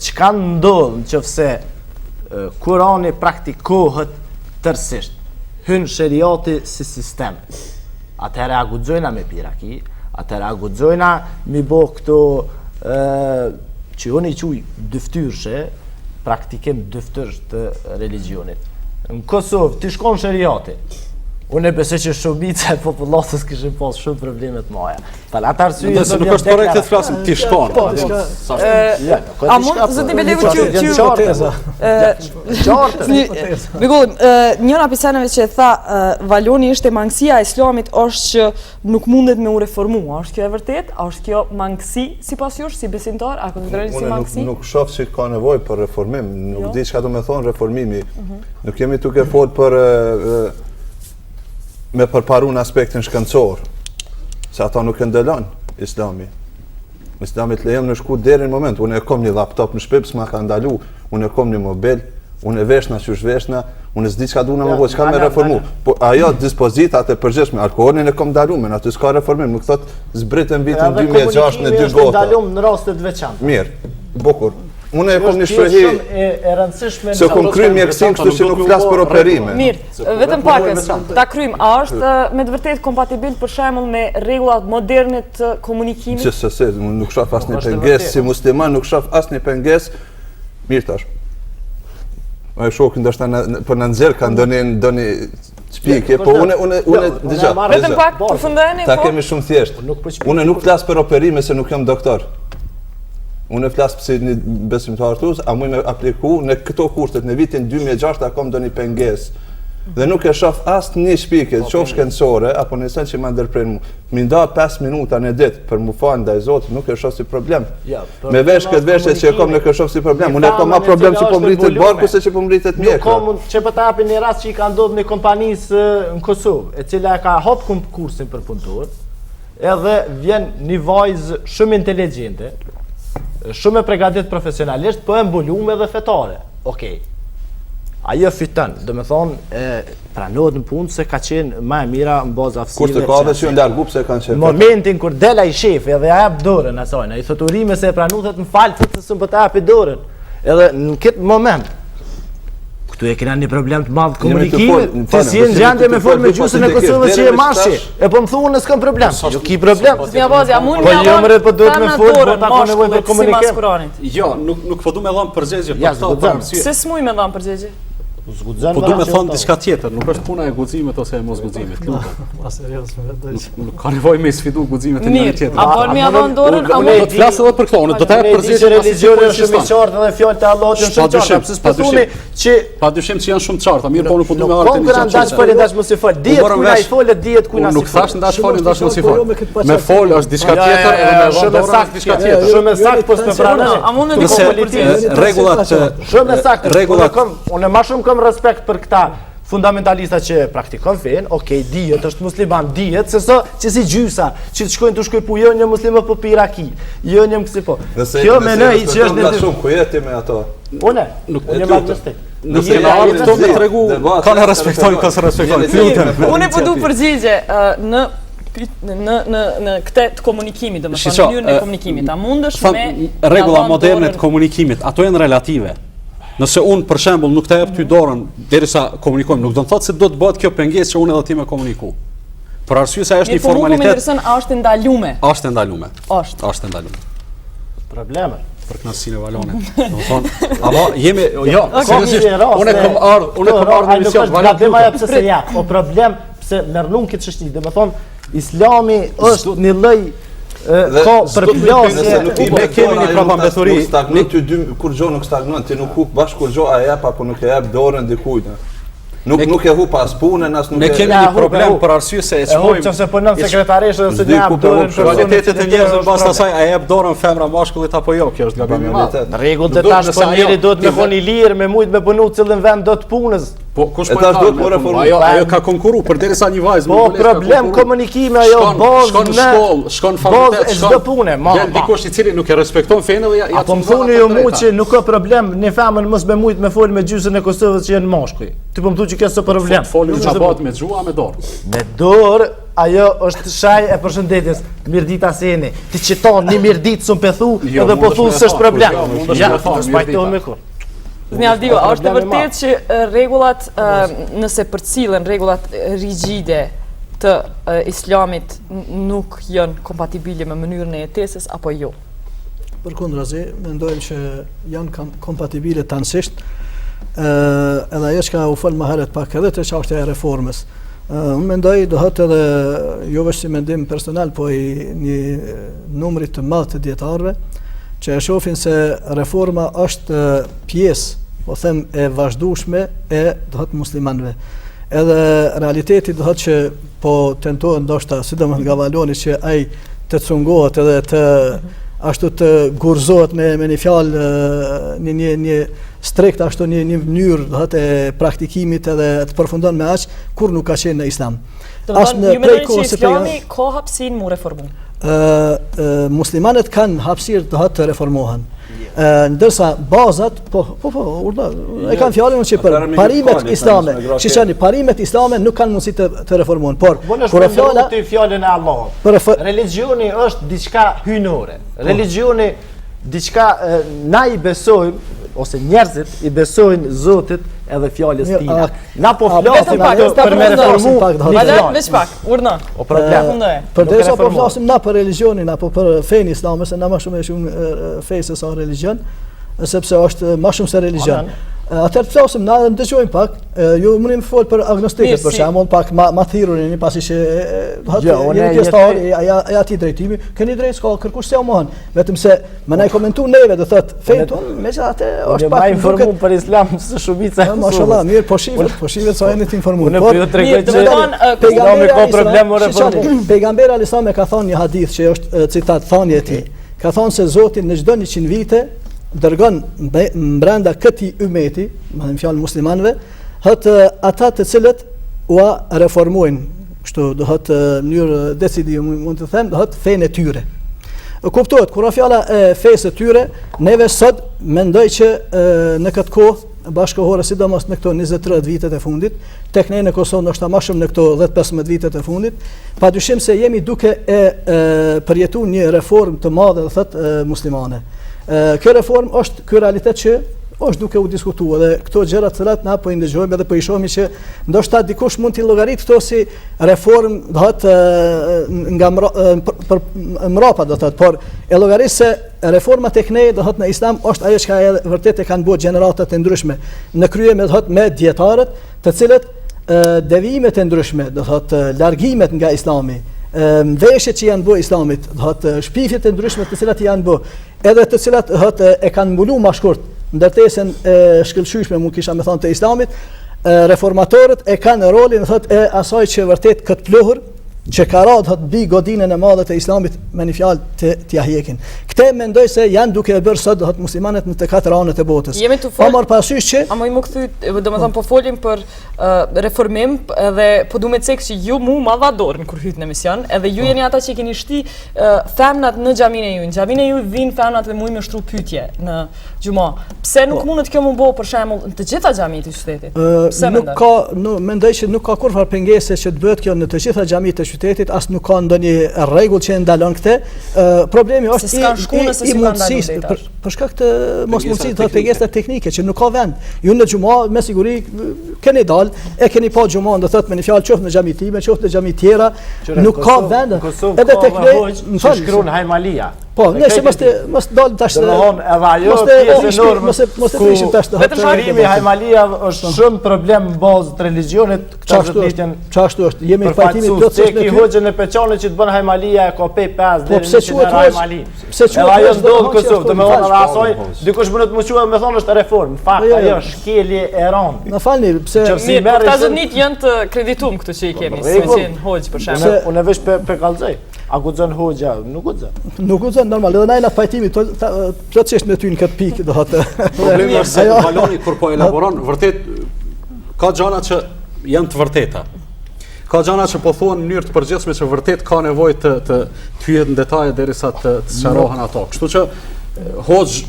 [SPEAKER 5] Çka ndodh në qoftë se Kurani praktikohet tërësisht, hyn sheriati si sistem. Atëherë a guxojna me pi raki, atëherë a guxojna mi bo këto që unë i quj dyftyrshe, praktikim dyftyrsh të religionit. Në Kosovë, t'ish kon sheriati, unë e besoj që shumica e popullatës kishin pas shumë probleme të maja. Për atë arsye
[SPEAKER 3] Nëse nuk është korrekte të flasim, ti shkon.
[SPEAKER 1] Po, a mund zoti Belegu t'ju
[SPEAKER 5] t'ju
[SPEAKER 1] qartë. Begolli, njëra prej seneve që e tha Valoni ishte mangësia e Islamit është që nuk mundet me u reformu. A është kjo e vërtetë? A është kjo mangësi sipas jush si besimtar? A konsideroni si
[SPEAKER 4] mangësi? Unë nuk shoh që ka nevojë për reformim, nuk jo. di çka do me thonë reformimi. Mhm. Nuk jemi duke fol për me përparu në aspektin shkencor, se ato nuk e ndalon islami. Islami të lejon me shku deri në moment, unë e kom një laptop në shpi, s'ma ka ndalu, unë e kom një mobil, unë e veshna qysh veshna, unë s'di çka duna me bo, çka me reformu. Po ajo dispozitat e përgjithshme, alkoholin e kom ndalu, men aty s'ka reformim, nuk thot zbritën vitin 2006 në dy gota.
[SPEAKER 5] Ndalum në raste të veçanta.
[SPEAKER 4] Mirë, bukur. Unë e kom një shprehi
[SPEAKER 5] e, e rëndësishme
[SPEAKER 4] se kom kry mjekësinë kështu që nuk flas për operime.
[SPEAKER 1] Mirë, vetëm pakës, ta kryjmë, a është me të vërtetë kompatibil për shembull me rregullat moderne të komunikimit?
[SPEAKER 4] Gjithsesi, unë nuk shoh asnjë pengesë si musliman, nuk shoh asnjë pengesë. Mirë tash. Ai shoku ndoshta për na nxjerr ka ndonjë ndonjë Shpikje, po unë unë unë
[SPEAKER 1] dëgjoj. Vetëm pak përfundojeni
[SPEAKER 4] po. Ta kemi shumë thjesht. Po unë nuk flas për operime se nuk jam doktor. Unë flas si një besimtar tu, a muj me apliku në këto kushtet në vitin 2006 a kom ndonjë pengesë. Dhe nuk e shoh asnjë shpikje, po, qoftë shkencore apo në sen që ma ndërpren mu. Mi nda 5 minuta në ditë për mu falë ndaj Zotit, nuk e shoh si problem. Ja, Me vesh këtë veshje që e kom nuk e shoh si problem. Unë e kom ma problem që po m'rritet barku se që po m'rritet
[SPEAKER 5] mjekra. Nuk kom mund që po ta japin një rast që i ka ndodhur një kompanisë në Kosovë, e cila e ka hap konkursin për punëtor, edhe vjen një vajzë shumë inteligjente, shumë e pregatit profesionalisht, po e mbulume edhe fetare. Okej. Ajo fiton, domethonë, e, pranohet në punë se ka qenë ma e mira në bazë
[SPEAKER 4] aftësive. Kurse ka dhe që janë largu pse kanë
[SPEAKER 5] qenë. Momentin kur del ai shefi edhe ja jap dorën asaj, i thotë urime se e pranu, thotë më fal, thotë se s'po ta japi dorën. Edhe në këtë moment. Këtu e kena një problem të madh komunikimit. Ti s'je në gjendje me fol me gjysën e Kosovës që je mashkull. E po më thunë s'kam problem. Jo ki problem.
[SPEAKER 1] S'mi abazi, a mund
[SPEAKER 5] po jo mre po duhet me fol, po ta ka nevojë për komunikim.
[SPEAKER 3] Jo, nuk nuk po du me dhon përgjigje
[SPEAKER 5] për këto.
[SPEAKER 1] Pse s'muj me dhon përgjigje?
[SPEAKER 5] S'guxon.
[SPEAKER 3] Po du me thon diçka tjetër, nuk është puna e guximit ose e mos guximit, lutem.
[SPEAKER 2] Ma serioz me vetë.
[SPEAKER 3] Nuk ka nevojë me sfidu guximet e njëri
[SPEAKER 1] tjetrit. A po më ia dhon dorën,
[SPEAKER 3] a mund të flas edhe për këto, unë do ta jap përgjigje
[SPEAKER 5] religjioni është shumë i qartë dhe fjalët e Allahut janë shumë të qarta. Pse s'po thoni
[SPEAKER 3] që pa dyshim që janë shumë të qarta, mirë po unë po du me ardhë
[SPEAKER 5] te një gjë. Ndash fol, ndash mos i fol. Dihet ku ai fol, dihet ku
[SPEAKER 3] na si. Nuk thash ndash fol, ndash mos i fol. Me fol është diçka tjetër edhe me dhon dorën është diçka tjetër.
[SPEAKER 5] Shumë e saktë po s'më pranon.
[SPEAKER 1] A mund të
[SPEAKER 3] përgjigjesh? Rregullat
[SPEAKER 5] Shumë e saktë. Rregullat unë më shumë kam respekt për këta fundamentalista që praktikon fenë, ok, dihet, është musliman, dihet, se sa që si gjysa, që të shkojnë të shkoj pu, jo një musliman po pi raki, jo një kësi po.
[SPEAKER 6] Nëse,
[SPEAKER 5] Kjo me
[SPEAKER 6] nëse që është një... shumë, ku je ti me ato?
[SPEAKER 5] Une,
[SPEAKER 3] nuk
[SPEAKER 5] unë jam agnostik.
[SPEAKER 3] Nëse kena ardhë këto me tregu, ka në respektojnë, ka s'e respektojnë.
[SPEAKER 1] Lutem. Unë po du përgjigje në në në në këtë të komunikimit, domethënë mënyrën e komunikimit. A mundesh
[SPEAKER 3] me rregulla moderne të komunikimit, ato janë relative. Nëse unë për shembull nuk ta jap ty dorën derisa komunikojmë, nuk do të thotë se do të bëhet kjo pengesë që unë edhe ti me komuniku. Për arsye se është një
[SPEAKER 1] po
[SPEAKER 3] formalitet.
[SPEAKER 1] Po më intereson a është e ndalume?
[SPEAKER 3] Është e ndalume.
[SPEAKER 1] Është.
[SPEAKER 3] Është e ndalume.
[SPEAKER 5] Probleme.
[SPEAKER 3] Për kënaqësinë e Valonit. Domethënë, ama jemi jo, seriozisht, unë kam ardhur, unë kam ardhur në
[SPEAKER 5] emision, Valon. Nuk është pse se ja, o problem pse merrnun këtë çështje, domethënë Islami është një lloj ka përplasje.
[SPEAKER 3] Ne kemi një prapambeturi.
[SPEAKER 6] Nuk stagnon ty dy kurgjo nuk stagnon, ti nuk hup bash kurgjo a jep apo nuk e jep dorën dikujt. Nuk nuk e hup as punën, as nuk
[SPEAKER 3] e Ne kemi një problem për arsye se e
[SPEAKER 5] çmojmë. E hup nëse punon sekretarisht dhe s'e jep dorën
[SPEAKER 3] për kualitetet e njerëzve mbas asaj a jep dorën femra mashkullit apo jo, kjo është gabim i madh.
[SPEAKER 5] Në rregull të tash po njeri duhet me kon i lirë, me mujt me punu cilin vend do të punës.
[SPEAKER 3] Po kush po e tash duhet me reformu? Ajo ajo ka konkuru përderisa një vajzë
[SPEAKER 5] Po problem komunikimi ajo
[SPEAKER 3] bazë shkon në shkollë, shkon në fakultet,
[SPEAKER 5] shkon çdo punë,
[SPEAKER 3] ma. Del dikush i cili nuk e respekton fenë dhe ja
[SPEAKER 5] ja. Po më thoni ju mua që nuk ka problem një femër mos me mujt me fol me gjysën e Kosovës që janë mashkuj. Ti po më thua që kjo s'është problem.
[SPEAKER 3] Folin çfarë me gjuhë me dorë.
[SPEAKER 5] Me dorë ajo është shaj e përshëndetjes. Mirëdita si jeni. Ti qiton një mirëditë s'un pe thu, jo, edhe po thu s'është problem.
[SPEAKER 3] Jo, ja,
[SPEAKER 5] s'pajtohem me kur.
[SPEAKER 1] Zotni Avdiu, a është e vërtetë që rregullat, nëse përcillen rregullat rigide të islamit nuk janë kompatibile me mënyrën e jetesës, apo jo?
[SPEAKER 2] Përkundrazi, mendojmë që janë kompatibile tanësisht, edhe ajo çka u fol më herët pak edhe te çështja e reformës. Unë mendoj do thotë edhe jo veç si mendim personal, po i një numri të madh të dijetarëve që e shohin se reforma është pjesë, po them e vazhdueshme e do thotë muslimanëve. Edhe realiteti do thotë që po tentohet ndoshta sidomos nga Valoni që ai të cungohet edhe të ashtu të gurzohet me me një fjalë një një një strikt ashtu një një mënyrë do thotë e praktikimit edhe të përfundon me aq kur nuk ka qenë në
[SPEAKER 1] islam. As në prej kohës së Islami ka hapësirë mu reformu.
[SPEAKER 2] Ë muslimanët kanë hapësirë do thotë të reformohen. Ë ndërsa bazat, po po po, urdhë, e kanë fjalën që për parimet islame, që janë parimet islame nuk kanë mundësi të të reformohen. Por
[SPEAKER 5] kur e fjala ti fjalën e Allahut. Për religjioni është diçka hyjnore. Po. Religjioni diçka na i besojmë ose njerëzit i besojnë Zotit edhe fjalës së tij. Na po flasim
[SPEAKER 1] pak
[SPEAKER 5] për me reformu.
[SPEAKER 1] Vale, veç pak, urdhno.
[SPEAKER 5] O problem.
[SPEAKER 2] Përderisa po flasim na për religjionin apo për fenë islame, se na më shumë e shumë fe se sa religion, sepse është më shumë se religion. Atëherë të flasim na edhe ndëgjojmë pak, ju mundni me fol për agnostikët për shembull, pak ma ma thirrur jeni pasi që do të thotë jeni pjesëtar i atij drejtimi, keni drejt s'ka kërkush s'e mohon. Vetëm se me na komentu neve do thot fenë tonë, megjithatë
[SPEAKER 5] është pak më informuar për islam se shumica
[SPEAKER 2] e Mashallah, mirë, po shihet, po shihet sa jeni të informuar.
[SPEAKER 5] Unë po ju tregoj që
[SPEAKER 2] pejgamberi ka problem me reformu. Pejgamberi alejhi selam e ka thonë një hadith që është citat thënie e tij. Ka thonë se Zoti në çdo 100 vite dërgon brenda këtij ymeti, me një fjalë muslimanëve, thot ata të cilët ua reformojnë, kështu do thot në mënyrë decide mund të them, do thot fenë e tyre. Kuptohet, kur është fjala e fesë së tyre, neve sot mendoj që e, në këtë kohë bashkëkohore, sidomos në këto 20-30 vitet e fundit, tek ne në Kosovë ndoshta më shumë në këto 10-15 vitet e fundit, padyshim se jemi duke e, e përjetuar një reformë të madhe, do thot muslimane. E, kjo reformë është ky realitet që Është duke u diskutuar edhe këto gjëra të cilat na po i ndëgjojmë edhe po i shohim që ndoshta dikush mund t'i llogarit këto si reformë, do thotë nga mra, për, për mrapa do thotë, por e llogaris se reforma tek ne do thotë në Islam është ajo çka edhe vërtet e kanë bërë gjeneratat e ndryshme në krye me do thotë me dietarët, të cilët devijimet e ndryshme, do thotë largimet nga Islami, mveshjet që janë bërë Islamit, do thotë shpifjet e ndryshme të cilat janë bërë, edhe të cilat thotë e kanë mbulu ma shkurt ndërtesën e shkëlqyeshme, mund kisha me thonë të Islamit, reformatorët e kanë rolin thotë e asaj që vërtet këtë pluhur që ka ra thotë mbi godinën e madhe të Islamit me një fjalë të t'ia hjekin. Këtë mendoj se janë duke e bërë sot thotë muslimanët në të katër anët e botës.
[SPEAKER 1] Jemi tu fol.
[SPEAKER 2] Pa marrë parasysh
[SPEAKER 1] që A muj m'u kthy, domethënë po folim për uh, reformim edhe po du me cek që ju mu ma dha dorën kur hytë në emision, edhe ju po. jeni ata që i keni shti femnat në xhaminë e juj. Në xhaminë e juj vijnë femnat dhe mujnë me shtru pyetje në xhuma. Pse nuk po. mundet kjo m'u bo për shembull në të gjitha xhamitë e qytetit?
[SPEAKER 2] Pse nuk ka, nuk mendoj që nuk ka kurrfarë pengese që të bëhet kjo në të gjitha xhamitë e qytetit, as nuk ka ndonjë rregull që e ndalon këtë. Problemi është
[SPEAKER 1] i, i, i
[SPEAKER 2] mundësisë për, për shkak të mosmundësisë të pengesa teknike që nuk ka vend. Ju në xhuma me siguri keni dal, e keni pa xhuman, do thotë me një fjalë qoftë në xhami time, qoftë në xhami tjera, nuk ka vend.
[SPEAKER 5] Edhe tek ne, më fal, shkruan Hajmalia.
[SPEAKER 2] Po, nëse mos të mos dalim
[SPEAKER 5] tash. Domthon edhe ajo pjesë e normës,
[SPEAKER 2] mos e prishim tash.
[SPEAKER 5] Vetëm shkrimi Hajmalia është shumë problem në bazë të religjionit,
[SPEAKER 2] Qashtu është, qashtu është, jemi në pajtim
[SPEAKER 5] plotësisht me ty. Hoxhën e Peqanit që të bën Hajmalia e ka pe 5
[SPEAKER 2] po, deri në quhet
[SPEAKER 5] Hajmali. Pse quhet ajo ndodh në Kosovë, domethënë edhe asaj dikush mundet m'u çu me thonë është reformë. Në fakt po, jo, jo. ajo është shkelje e
[SPEAKER 2] rëndë. Më falni,
[SPEAKER 1] pse Mirë, po këta zotnit janë të kreditum këtu që i kemi, si me qenë hoxhë për
[SPEAKER 5] shembull. Unë veç pe pe kallzoj. A guxon hoxha? Nuk
[SPEAKER 2] guxon. Nuk guxon normal, edhe na jena pajtimit plotësisht me ty në këtë pikë, do
[SPEAKER 3] thotë. Problemi është se Valoni kur po elaboron, vërtet ka gjana që janë të vërteta. Ka gjana që po thuhen në mënyrë të përgjithshme që vërtet ka nevojë të të të hyhet në detaje derisa të të sqarohen ato. Kështu që hoxh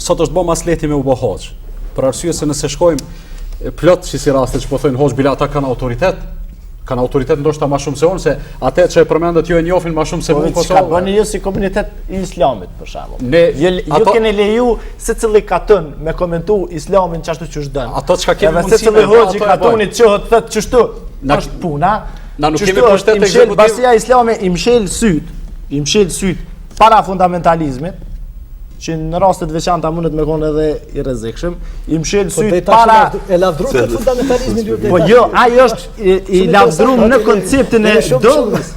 [SPEAKER 3] sot është bë ma s'lehti me u bë hoxh. Për arsye se nëse shkojmë plot si si raste që po thonë hoxh bile ata kanë autoritet, kanë autoritet ndoshta më shumë se unë se atë që e përmendët ju e njohin më shumë se
[SPEAKER 5] po,
[SPEAKER 3] unë
[SPEAKER 5] në Kosovë. Çka bëni ju si komunitet i islamit për shembull? Ne ju, ju keni leju secili katun me komentu islamin qashtu qysh
[SPEAKER 3] don. Ato çka kemi
[SPEAKER 5] mundësi. Edhe secili hoxhë i katunit çohet thotë qështu. Na është puna.
[SPEAKER 3] Na nuk kemi pushtet
[SPEAKER 5] ekzekutiv. Bashkësia islame i mshel syt, i mshel syt para fundamentalizmit, që në raste të veçanta mundet me konë edhe i rrezikshëm, i mshel po, syt para
[SPEAKER 2] e lavdru të fundamentalizmin
[SPEAKER 5] ju Po jo, ai është i, i lavdrum në konceptin e dogmës.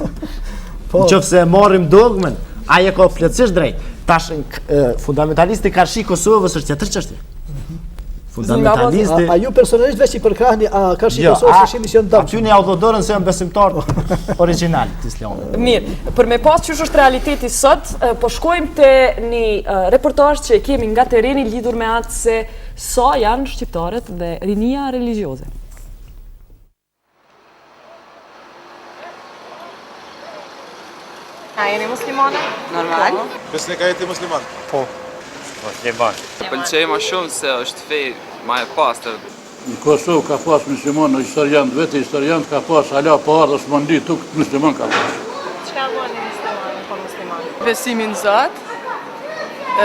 [SPEAKER 5] Po. Në qoftë se e marrim dogmën, ai e ka plotësisht drejt. Tash fundamentalisti karshi Kosovës është tjetër çështje.
[SPEAKER 2] Fundamentalisti. A, a ju personalisht veç i përkrahni a karshi jo, Kosovës është mision
[SPEAKER 5] dëm? Aty një autodorën se janë besimtar origjinal të
[SPEAKER 1] islamit. Mirë, për me pas qysh është realiteti sot, po shkojmë te një reportazh që e kemi nga tereni lidhur me atë se sa janë shqiptarët dhe rinia religjioze. A jeni muslimane?
[SPEAKER 7] Normal. Po.
[SPEAKER 6] Besnik a je ti musliman?
[SPEAKER 7] Po.
[SPEAKER 8] Musliman.
[SPEAKER 7] Më pëlqej ma shumë se është fe ma e pastër.
[SPEAKER 9] Në Kosovë ka pas musliman, në historian vetë historian ka pas hala pa ardhë Osmanli tuk musliman ka
[SPEAKER 1] pas. Çka bën një musliman për musliman?
[SPEAKER 10] Besimi në Zot,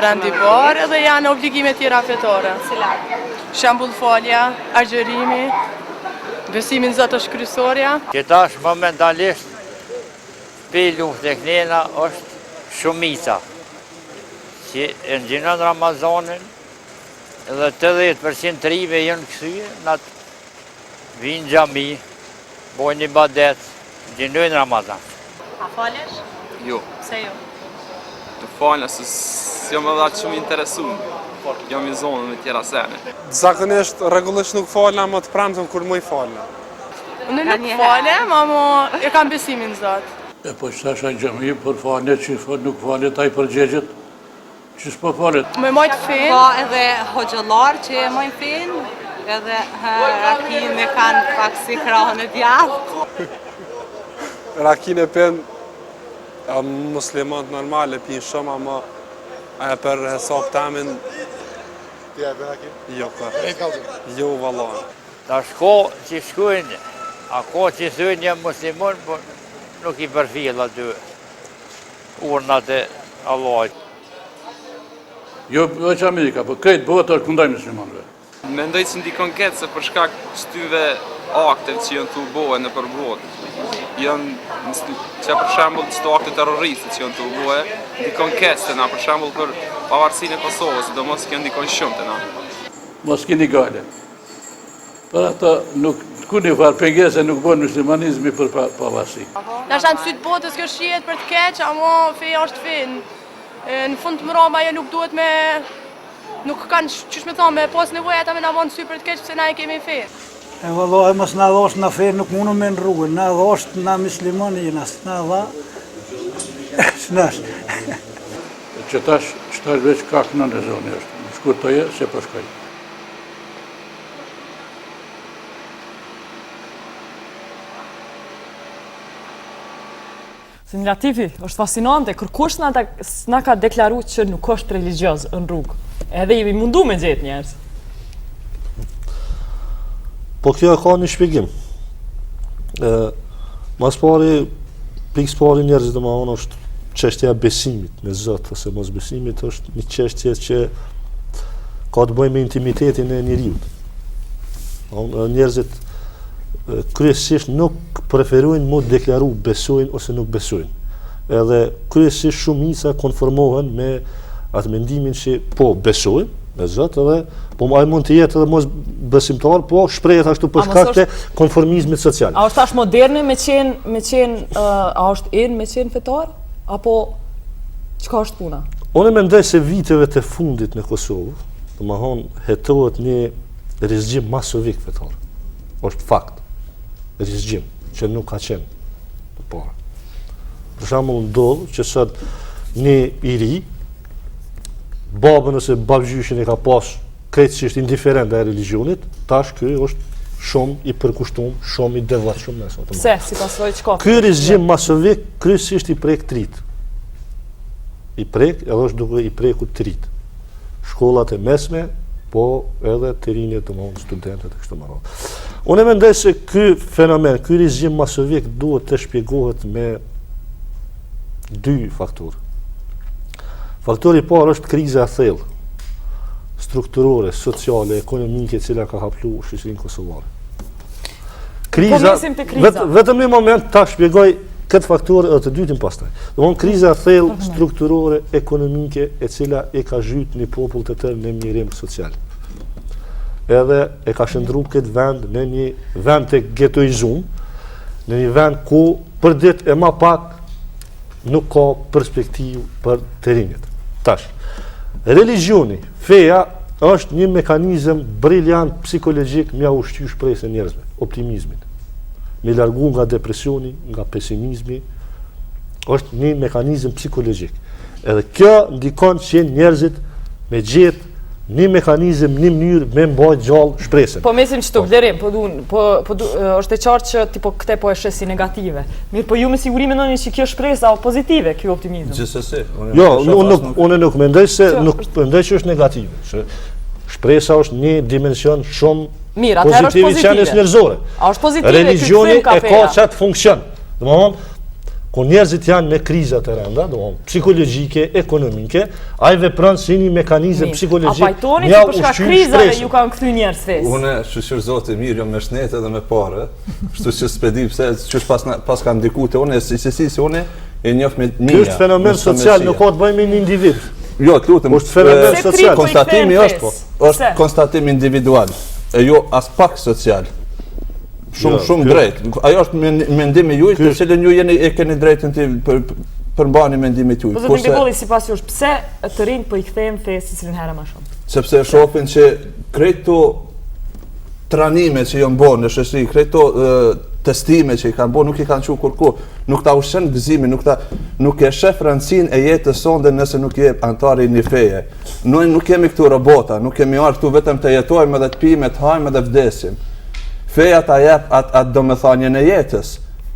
[SPEAKER 10] rendi parë edhe janë obligime tjera fetare.
[SPEAKER 1] Cilat?
[SPEAKER 10] Shembull falja, agjërimi, besimi në Zot është kryesorja.
[SPEAKER 8] Qetash momentalisht pi luftë e knena është shumica që e ngjinon Ramazanin edhe 80% të rive janë kthye në atë vinë xhami, bojnë ibadet, ngjinojnë Ramazan.
[SPEAKER 1] A falesh?
[SPEAKER 7] Jo.
[SPEAKER 1] Pse jo?
[SPEAKER 7] Nuk falna, se s'jam edhe aq shumë interesum. Jam i zonë me tjera sene.
[SPEAKER 11] Zakonisht, rregullisht nuk falna, ma të premten kur muj falna.
[SPEAKER 10] Unë nuk falem, ama e kam besimin në
[SPEAKER 9] Zot. E po që tash në xhami, për falje që nuk falet, ai përgjegjet, që s'po
[SPEAKER 10] falet. Me majtë
[SPEAKER 12] fenë. Ka edhe hoxhallarë që e majnë fenë, edhe rakinë e kanë pak si krahën e
[SPEAKER 11] djathtë. Rakinë e pinë, muslimant normal e pinë shumë, ama e për hesap temin...
[SPEAKER 6] Ti e pin rakinë?
[SPEAKER 11] Jo, ka. Jo, valla.
[SPEAKER 8] Tash ka që shkujnë, a ka që thujnë jam muslimon, po nuk i përfill aty urnat e Allahit.
[SPEAKER 9] Jo veç Amerika, po krejt bota është kundër muslimanëve.
[SPEAKER 7] Mendoj që ndikon keq se për shkak qëtyve akteve që janë tu u bo nëpër botë, janë që për shembull qëto akte terroriste që janë tu u bo, ndikon keq te na për shembull për pavarësinë e Kosovës, sidomos kjo ndikon shumë te na.
[SPEAKER 9] Mos kini gajle. Për ato nuk ku një farë pengese nuk bën muslimanizmi për pavarësi.
[SPEAKER 10] Nashta në sytë botës kjo shihet për të keq, amo feja është fe. Në fund të mrama ajo nuk duhet me Nuk kanë, qysh me thonë, me pas nevojë ata me na bo në sy për të keq, pse na e kemi fe.
[SPEAKER 13] E vallahi mos na dhashtë na fe nuk mundëm me ndrru, na dhashtë na musliman jena, s'na dha, s'nash.
[SPEAKER 9] Që tash, që tash veç kak në në zonë është, në shkurtoje se po shkoj.
[SPEAKER 1] Zotni Latifi, është fascinante, kërkush s'na, s'na ka deklaru që nuk është religjioz në rrugë. Edhe jemi mundu me gjetë njerëz.
[SPEAKER 4] Po kjo e ka një shpjegim. Ë, ma s'pari, pikësëpari njerëzit domethonë është çështja e besimit në Zot ose mosbesimit është një çështje që ka të bëjë me intimitetin e njeriut. Njerëzit kryesisht nuk preferojnë mu deklaru besojnë ose nuk besojnë. Edhe kryesisht shumica konformohen me atë mendimin që po besojnë në Zot edhe po ai mund të jetë edhe mos besimtar, po shprehet ashtu për shkak të konformizmit
[SPEAKER 1] social. A është tash moderne me qenë me qenë a është in me qenë fetar apo çka është puna?
[SPEAKER 4] Unë mendoj se viteve të fundit në Kosovë, domethonë hetohet një rizgjim masovik fetar. Është fakt. Rizgjim që nuk ka qenë më parë. Për shembull ndodh që sot një i ri babën ose babgjyshin e ka pas krejtësisht indiferent ndaj religjionit, tash ky është shumë i përkushtum, shumë i devotshëm në
[SPEAKER 1] sot. Pse, si pasojë çka?
[SPEAKER 4] Ky rizgjim masovik kryesisht i prek të rit. I prek edhe është duke i prekur të rit. shkollat e mesme, po edhe të rinjët, domethonë studentët e kështu me radhë. Unë mendoj se ky fenomen, ky rizgjim masovik duhet të shpjegohet me dy faktorë. Faktori i parë është kriza e thellë strukturore, sociale, ekonomike, e cila ka kaplu shoqërinë kosovare.
[SPEAKER 1] Kriza, po kriza.
[SPEAKER 4] Vet, vetëm një moment ta shpjegoj këtë faktor edhe të dytin pastaj. Domethonë kriza e thellë strukturore, ekonomike, e cila e ka zhyt një popull të tërë në mjerim social. Edhe e ka shndërru këtë vend në një vend të getoizum, në një vend ku për ditë e ma pak nuk ka perspektivë për të rinjët. Tash, religjioni, feja, është një mekanizëm briljant psikologjik me ja ushqy shpresën njerëzve, optimizmin. Me largu nga depresioni, nga pesimizmi, është një mekanizëm psikologjik. Edhe kjo ndikon që njerëzit me gjetë një mekanizëm, një mënyrë me mbajt gjallë
[SPEAKER 1] shpresën. Po mesim që të po. blerim, po, dun, po, po du, është e qartë që ti po këte po e sheh si negative. Mirë, po ju me siguri mendoni që kjo shpresë a pozitive, kjo optimizëm?
[SPEAKER 6] Gjithsesi.
[SPEAKER 4] Jo, unë nuk, unë nuk mendoj se, nuk mendoj që është negative. Se shpresa është një dimension shumë
[SPEAKER 1] Mirë, atëherë është
[SPEAKER 4] pozitiv i qenies njerëzore.
[SPEAKER 1] A është pozitive
[SPEAKER 4] Religjioni e ka qatë funksion. Domethonë, kur njerëzit janë në kriza të rënda, domethonë, psikologjike, ekonomike, ai vepron si një mekanizëm psikologjik.
[SPEAKER 1] A pajtoni që për shkak krizave ju kanë kthy njerëz
[SPEAKER 6] fesë? Unë, shyqyr Zotit mirë, jam me shnet edhe me pare, kështu që s'pe di pse, qysh pas, pas kanë ndiku te unë, si si si, si unë, e njoh me
[SPEAKER 4] mija. Ky është fenomen social, nuk ka të bëjë me një individ.
[SPEAKER 6] Jo, të lutem,
[SPEAKER 4] është fenomen social.
[SPEAKER 6] Konstatimi është, po, është konstatim individual, e jo aspak social. Shumë jo, shumë drejt. Ajo është mendimi juaj, të cilin ju jeni e keni drejtën të për përmbani mendimin
[SPEAKER 1] tuaj. Po zoti Begolli sipas jush, pse të rinjtë po i kthehen fesë secilën herë më
[SPEAKER 6] shumë? Sepse e shohin që krejt to tranime që janë bërë në shoqëri, krejt to testime që i kanë bërë, nuk i kanë çu kurrku, nuk ta ushqen gëzimin, nuk ta nuk e shef rëndësinë e jetës sonde nëse nuk je anëtar i një feje. Noi nuk jemi këtu robota, nuk kemi ardhur këtu vetëm të jetojmë edhe të pimë, të hajmë edhe vdesim. Feja ta jep atë at domethënien e jetës.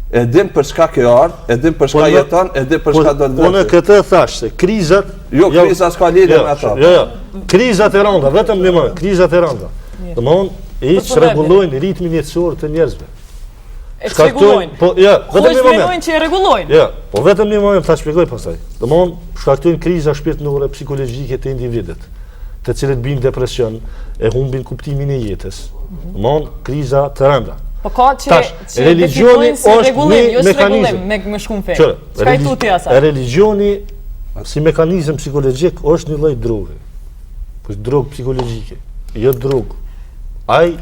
[SPEAKER 6] E dim për çka ke ardhur, e dim për çka po, jeton, e dim për po, çka do të
[SPEAKER 4] vdesh. Unë këtë thash se krizat
[SPEAKER 6] Jo, jo kriza s'ka lidhje jo, me ato.
[SPEAKER 4] Jo, jo. Krizat e rënda, vetëm një moment, krizat e rënda. Domthon, i çrregullojnë ritmin jetësor të njerëzve.
[SPEAKER 1] E çrregullojnë.
[SPEAKER 4] Po, ja, vetëm një moment.
[SPEAKER 1] Mendojnë që e rregullojnë.
[SPEAKER 4] Ja, po vetëm një moment ta shpjegoj pastaj. Domthon shkaktojnë kriza shpirtërore psikologjike te individët, të cilët bijnë në depresion, e humbin kuptimin e jetës. Mhm. Domthon kriza të rënda.
[SPEAKER 1] Po ka që Tash, që
[SPEAKER 4] religjioni
[SPEAKER 1] është rregullim, jo si rregullim me me shku në fe. Çka i thotë
[SPEAKER 4] asaj? Religjioni si mekanizëm psikologjik është një lloj droge. Po drogë psikologjike, jo drogë. Ai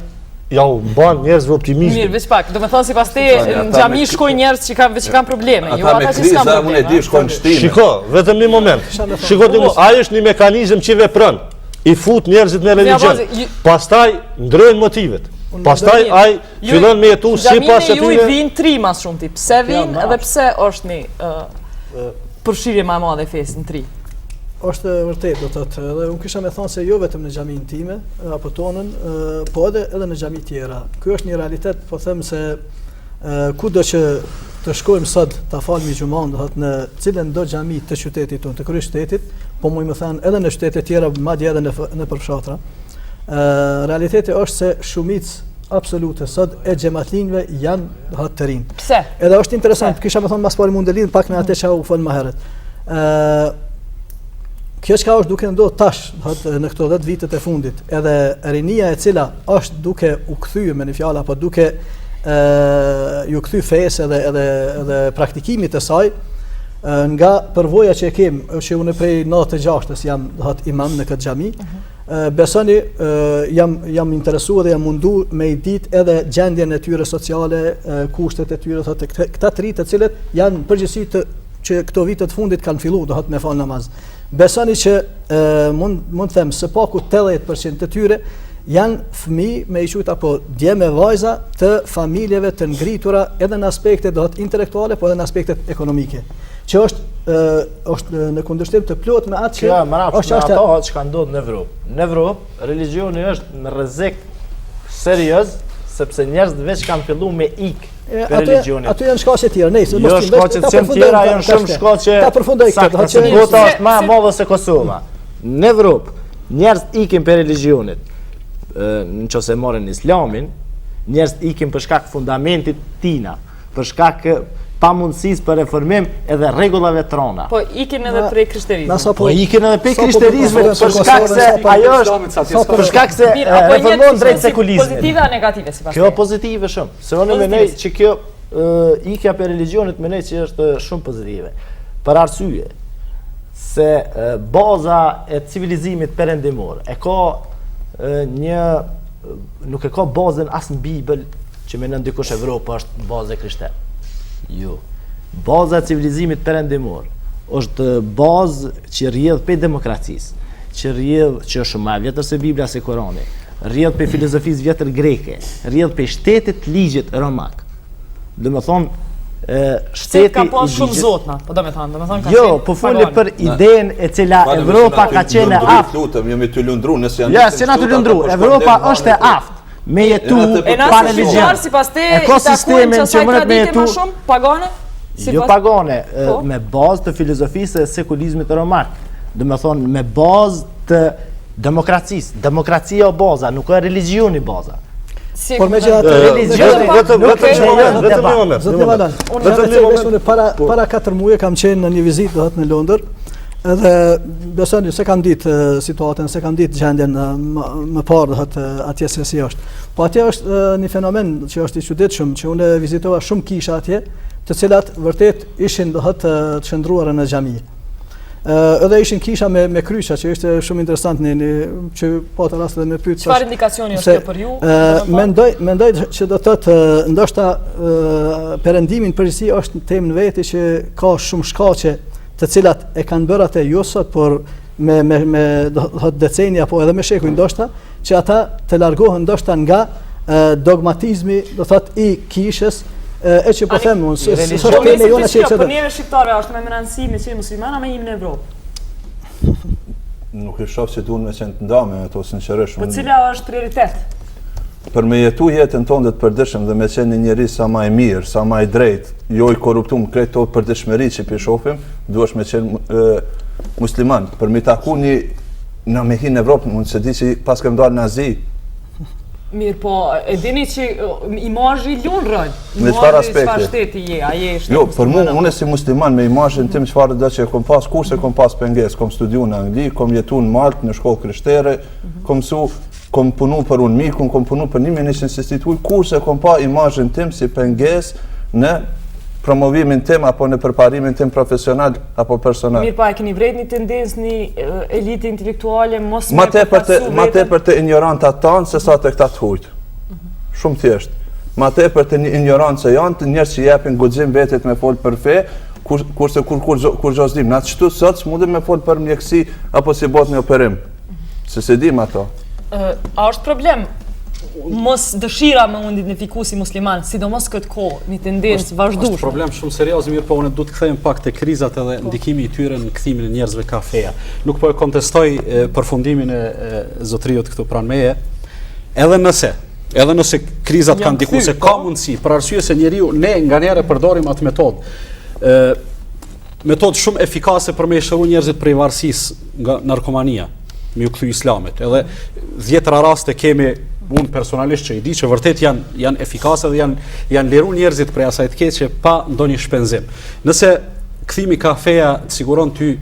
[SPEAKER 4] ja u mban njerëzve optimizmin.
[SPEAKER 1] Mirë, veç pak. Do të thonë sipas te në xhami shkojnë njerëz që kanë veç kanë probleme, jo ata që s'kan
[SPEAKER 6] probleme. Unë e di shkojnë shtime.
[SPEAKER 4] Shiko, vetëm një moment. Shiko ti, po. ai është një mekanizëm që vepron. I fut njerëzit në religjion. Pastaj ndrojnë motivet. Pastaj ai fillon me jetu sipas
[SPEAKER 1] atyre. Ju i vijnë t'ri ma s'shumti. Pse vijnë edhe pse është një përfshirje ma e madhe e fesë në t'ri?
[SPEAKER 2] Është e vërtetë, do të thotë, edhe unë kisha me thonë se jo vetëm në xhaminë time apo tonën, po edhe edhe në xhami tjera. Ky është një realitet, po them se kudo që të shkojmë sot ta falmi xhuman, do thotë në cilën do xhami të qytetit tonë, të kryeqytetit, po muj me thënë edhe në qytete tjera, madje edhe në nëpër fshatra. Ë realiteti është se shumicë absolute sot e xhematlinjve janë do thotë të rinj.
[SPEAKER 1] Pse?
[SPEAKER 2] Edhe është interesant, kisha me thonë mas pari mund të lidh pak me atë që u fol më herët. Ë kjo çka është duke ndodhur tash, do thotë në këto 10 vitet e fundit, edhe rinia e cila është duke u kthyer me një fjalë apo duke ë ju kthy fesë edhe edhe edhe praktikimit të saj, nga përvoja që e kem, që unë prej 96-s jam do thotë imam në këtë xhami, uh mhm. -huh Besoni, jam jam interesuar dhe jam mundu me i ditë edhe gjendjen e tyre sociale, kushtet e tyre, thotë këta të ri të cilët janë në përgjithësi të që këto vite të fundit kanë filluar do thotë me fal namaz. Besoni që mund mund të them së paku 80% të tyre janë fëmijë me i qujt apo djem e vajza të familjeve të ngritura edhe në aspekte do thotë intelektuale, po edhe në aspektet ekonomike. Që është është në kundërshtim të plotë me atë
[SPEAKER 5] që është është ato që ka ndodhur në Evropë. Në Evropë religjioni është në rrezik serioz sepse njerëzit veç kanë filluar me ik
[SPEAKER 2] prej religjionit. Ato janë shkaqe të tjera, nejse
[SPEAKER 5] mos jo, të shkaqe të tjera janë shumë shkaqe.
[SPEAKER 2] Ta përfundoj
[SPEAKER 5] këtë, do të bota është më e madhe se Kosova. Në Evropë njerëzit ikin prej religjionit. Në qoftë se marrin islamin, njerëzit ikin për shkak fundamentit tina. për shkak pamundësisë për reformim edhe rregullave të
[SPEAKER 1] rona. Po ikin edhe prej krishterizmit.
[SPEAKER 5] Po ikin edhe prej krishterizmit për shkak se ajo është për shkak se reformon drejt sekulizmit.
[SPEAKER 1] Pozitive a negative sipas
[SPEAKER 5] Kjo pozitive shumë. Se unë mendoj që kjo ikja prej religjionit mendoj që është shumë pozitive. Për arsye se baza e civilizimit perëndimor e ka një nuk e ka bazën as në Bibël Që menon dikush Evropa është bazë e krishterë. Jo. Baza e civilizimit perëndimor është bazë që rrjedh prej demokracisë, që rrjedh që është shumë më e vjetër se Bibla se Kurani, rrjedh prej filozofisë vjetër greke, rrjedh prej shtetit të ligjit romak. Domethonë,
[SPEAKER 1] shteti ka pas shumë zotna, po do me thonë, do me thonë
[SPEAKER 5] ka Jo, po foli për idenë e cila Evropa ka qenë e
[SPEAKER 6] aftë. Lutem, jemi tu lundru,
[SPEAKER 5] nëse janë. Ja, s'jena tu lundru, Evropa është e aftë. me jetu
[SPEAKER 1] pa religion. Sipas te,
[SPEAKER 5] e ka sistemin që mundet me jetu
[SPEAKER 1] shumë pagane?
[SPEAKER 5] Jo pagane, po? me bazë të filozofisë së sekulizmit romak. Domethonë, me bazë të demokracisë. Demokracia o baza, nuk o religjioni baza.
[SPEAKER 2] Si Por megjithatë,
[SPEAKER 5] religjioni
[SPEAKER 4] vetëm vetëm një moment, vetëm një moment.
[SPEAKER 2] Zotni Valon, vetëm një moment. Unë para po. para 4 muaj kam qenë në një vizitë do thotë në Londër. Edhe besoni s'e kam ditë situatën, s'e kam ditë gjendjen më parë do thotë atje se si është. Po atje është një fenomen që është i çuditshëm, që unë vizitova shumë kisha atje, të cilat vërtet ishin do thotë të shndërruara në xhami. Edhe ishin kisha me me kryqa që ishte shumë interesant në një që pata rast edhe me pyet.
[SPEAKER 1] Çfarë indikacioni është kjo për ju?
[SPEAKER 2] Mendoj mendoj që do të thotë ndoshta perëndimi në përgjithësi është një temë në veti që ka shumë shkaqe të cilat e kanë bërë atë jo sot, por me me me do të thotë deceni apo edhe me shekuj ndoshta, që ata të largohen ndoshta nga dogmatizmi, do thotë i kishës, e që po them unë,
[SPEAKER 1] se s'është temë jona që e Për neve shqiptarëve është më me rëndësi me qenë musliman a me hi në Evropë?
[SPEAKER 6] Nuk e shoh që duhen me qenë të ndame ato sinqerisht.
[SPEAKER 1] Po cila është prioritet?
[SPEAKER 6] Për me jetu jetën tonë të përditshëm dhe me qenë një njeri sa ma i mirë, sa ma i drejtë, jo i korruptum krejt to përditshmëri që po i shofim, duhesh me qenë musliman. Për me taku një, na me hi në Evropë, unë s'e di që paskem dalë në Azi.
[SPEAKER 1] Mirë, po, e dini që imazhi lun rol.
[SPEAKER 6] Në çfarë aspekti?
[SPEAKER 1] Çfarë shteti je, a je shtet
[SPEAKER 6] Jo, për mua, unë si musliman me imazhin tim çfarë do që e kom pas, kurrë s'e kom pas pengesë, kom studiu në Angli, kom jetu në Maltë, në shkollë krishtere, mhm. kom mësu, kom punu për UNMIK-un, kom punu për 1100 institut, kurrë s'e kom pa imazhin tim si pengesë në promovimin tim apo në përparimin tim profesional apo personal.
[SPEAKER 1] Mirë, pa e keni vrejt një tendencë një elite intelektuale mos me
[SPEAKER 6] përfaqësu veten? Ma tepër te injorantat tanë se sa te këta të hujtë. Mhm. Shumë thjesht. Ma tepër te një injorancë se janë të njerëz që jepin guxim vetit me fol për fe, kur, kurse kur, kur, kur kurgjo s'dim. Na qëtu sot s'mundim me fol për mjekësi apo si bëhet një operim. Se s'e dim
[SPEAKER 1] ato. A është problem mos dëshira me u identifiku si musliman, sidomos këtë kohë, një tendencë vazhdueshme.
[SPEAKER 3] Është problem shumë serioz, mirë po unë du të kthehem pak te krizat edhe po. ndikimi i tyre në kthimin e njerëzve ka feja. Nuk po e kontestoj përfundimin e zotëriut këtu pranë meje, edhe nëse edhe nëse krizat kanë ndiku se ka po. mundësi, për arsye se njeriu ne nganjëherë e përdorim atë metodë. ë metodë shumë efikase për me i shëru njerëzit prej varësisë nga narkomania, me ju kthy islamit. Edhe dhjetëra raste kemi unë personalisht që i di që vërtet janë janë efikase dhe janë janë liru njerëzit prej asaj të keqe pa ndonjë shpenzim. Nëse kthimi ka feja të siguron ty e,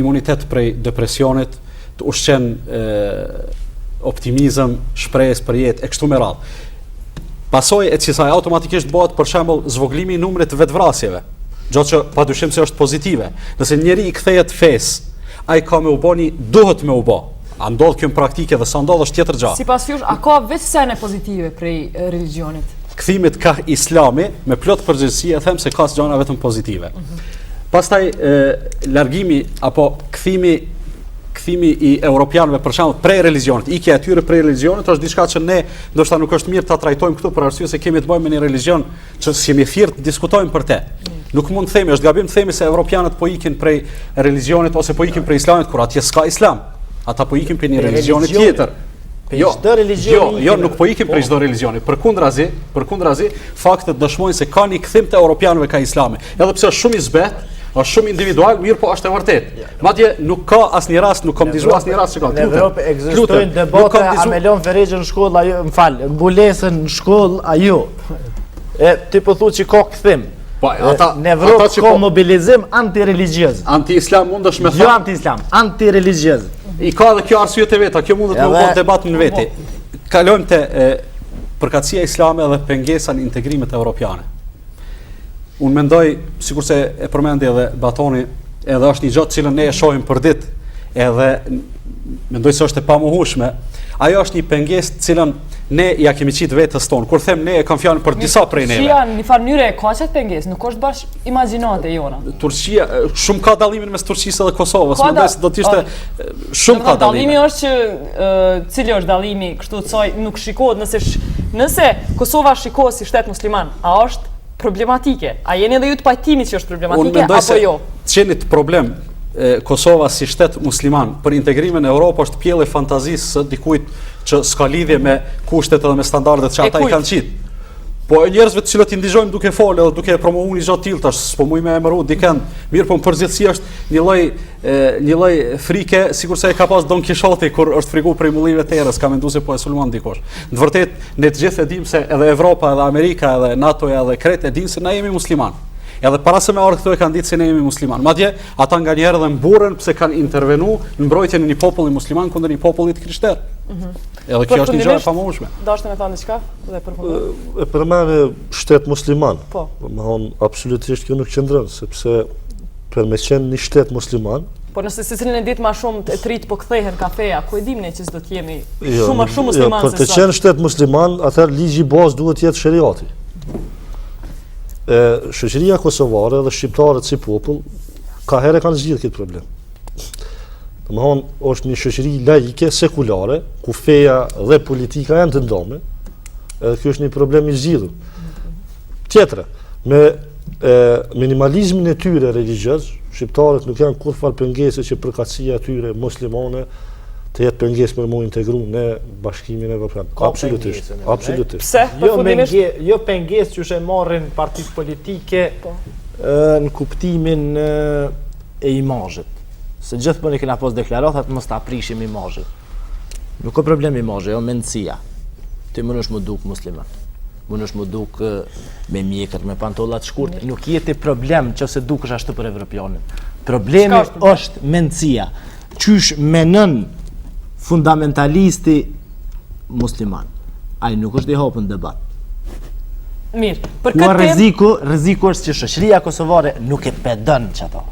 [SPEAKER 3] imunitet prej depresionit, të ushqen e, optimizëm, shpresë për jetë e kështu me radhë. Pasojë e kësaj automatikisht bëhet për shembull zvoglimi i numrit të vetëvrasjeve, gjë që padyshim se është pozitive. Nëse njeri i kthehet fesë, ai ka me u bë një duhet me u bë. A ndodh kjo në praktikë dhe sa ndodh është tjetër
[SPEAKER 1] gjë. Sipas jush, a ka veç sene pozitive prej
[SPEAKER 3] religjionit? Kthimit ka Islami me plot përgjegjësi e them se ka gjëra vetëm pozitive. Mm -hmm. Pastaj e, largimi apo kthimi kthimi i europianëve për shembull prej religjionit, ikja e tyre prej religjionit është diçka që ne ndoshta nuk është mirë ta trajtojmë këtu për arsye se kemi të bëjmë me një religjion që s'jemi thirrë të diskutojmë për të. Nuk mund të themi, është gabim të themi se evropianët po ikin prej religjionit ose po ikin prej islamit kur atje s'ka islam. Ata po ikin prej një religjionit tjetër.
[SPEAKER 5] Jo, çdo
[SPEAKER 3] religjioni. Jo, jo, nuk po ikin prej po. çdo religjioni. Përkundrazi, përkundrazi, faktet dëshmojnë se ka një kthim të europianëve ka islami. Edhe pse është shumë i zbehtë, është shumë individual, mirë po është e vërtetë. Madje nuk ka asnjë rast, nuk kam dëgjuar asnjë rast që ka.
[SPEAKER 5] Në Evropë ekzistojnë debate a me lon ferexhenë në shkollë ajo, më fal, mbulesën në shkollë ajo. E ti po thua që ka kthim.
[SPEAKER 3] Po, ata
[SPEAKER 5] në Evropë ata që ka po, mobilizim antireligjioz.
[SPEAKER 3] Anti-islam mundesh me
[SPEAKER 5] jo thënë. Jo anti-islam, antireligjioz.
[SPEAKER 3] I ka edhe kjo arsyet e veta, kjo mundet me u bë debat në veti. Po. Kalojmë te e, përkatësia islame dhe pengesa në integrimet europiane. Unë mendoj, sikurse e përmendi edhe Batoni, edhe është një gjë të cilën ne e shohim për ditë, edhe mendoj se është e pamohueshme. Ajo është një pengesë të cilën ne ja kemi qitë vetes tonë. Kur them ne e kam fjalën për disa prej neve.
[SPEAKER 1] Turqia në një farë mënyre e ka qat pengesë, nuk është bash imagjinatë e
[SPEAKER 3] jona. Turqia shumë ka dallimin mes Turqisë dhe Kosovës, mendoj se do të ishte shumë ka
[SPEAKER 1] dallime. Dallimi është që cili është dallimi, kështu të saj nuk shikohet nëse nëse Kosova shikohet si shtet musliman, a është problematike? A jeni edhe ju të pajtimit që është problematike apo jo?
[SPEAKER 3] Të qenit problem e, Kosova si shtet musliman për integrimin në Europë është pjellë e fantazisë së dikujt që s'ka lidhje me kushtet edhe me standardet që ata i kanë qitë. Po e njerëzve të cilët i ndëgjojmë duke folë edhe duke e promovuar një gjë të tillë tash s'po muj me emëru dikend. Mirë, po në përgjithësi është një lloj një lloj frike, sikurse e ka pas Don Kishoti kur është frigu prej mullive të erës, ka menduar se po e sulmon dikush. Në të vërtetë, ne të gjithë e dimë se edhe Evropa, edhe Amerika, edhe NATO-ja, edhe krejt e dinë se na jemi musliman. Edhe para se me ardhë këtu e kanë ditë se ne jemi musliman. Madje, ata nganjëherë edhe mburren pse kanë intervenu në mbrojtjen e një populli musliman kundër një populli të krishterë. Mm -hmm. Edhe kjo është një gjë e
[SPEAKER 1] pamohueshme. Dashtë me thanë diçka dhe
[SPEAKER 4] përfundim. E përmende shtet musliman. Po. Domethënë absolutisht kjo nuk qëndron sepse për me qenë një shtet
[SPEAKER 1] musliman. Po nëse secilën ditë ma shumë të rinjtë po kthehen ka feja, ku e dim ne që s'do të jemi jo, shumë ma shumë jo, musliman
[SPEAKER 4] jo, për të qenë shtet musliman, atëherë ligji bazë duhet të jetë sheriati. E, shoqëria kosovare dhe shqiptarët si popull, kaherë e kanë zgjidhë këtë problem. Domethënë, është një shoqëri laike, sekulare, ku feja dhe politika janë të ndame, edhe kjo është një problem i zgjidhur. Tjetra, me e, minimalizmin e tyre religjioz, shqiptarët nuk janë kurrfarë pengese që përkatësia e tyre muslimane të jetë pengesë për m'u integru në Bashkimin Evropian. Absolutisht, absolutisht.
[SPEAKER 1] Pse?
[SPEAKER 5] Jo, menge, jo pengesë që e marrin partitë politike po. në kuptimin e imazhit. Se gjithmonë i kena pas deklaratat mos ta prishim imazhin. Nuk ka problem imazhi, jo mendësia. Ti mundesh m'u duk musliman. Mundesh m'u duk me mjekër, me pantolla të shkurt, nuk je ti problem nëse dukesh ashtu për evropianin. Problemi është mendësia. Qysh menon fundamentalisti musliman. Ai nuk është i hapun n'debat.
[SPEAKER 1] Mirë, për këtë
[SPEAKER 5] temë... Rreziku, rreziku është që shoqëria kosovare nuk e pe don qato.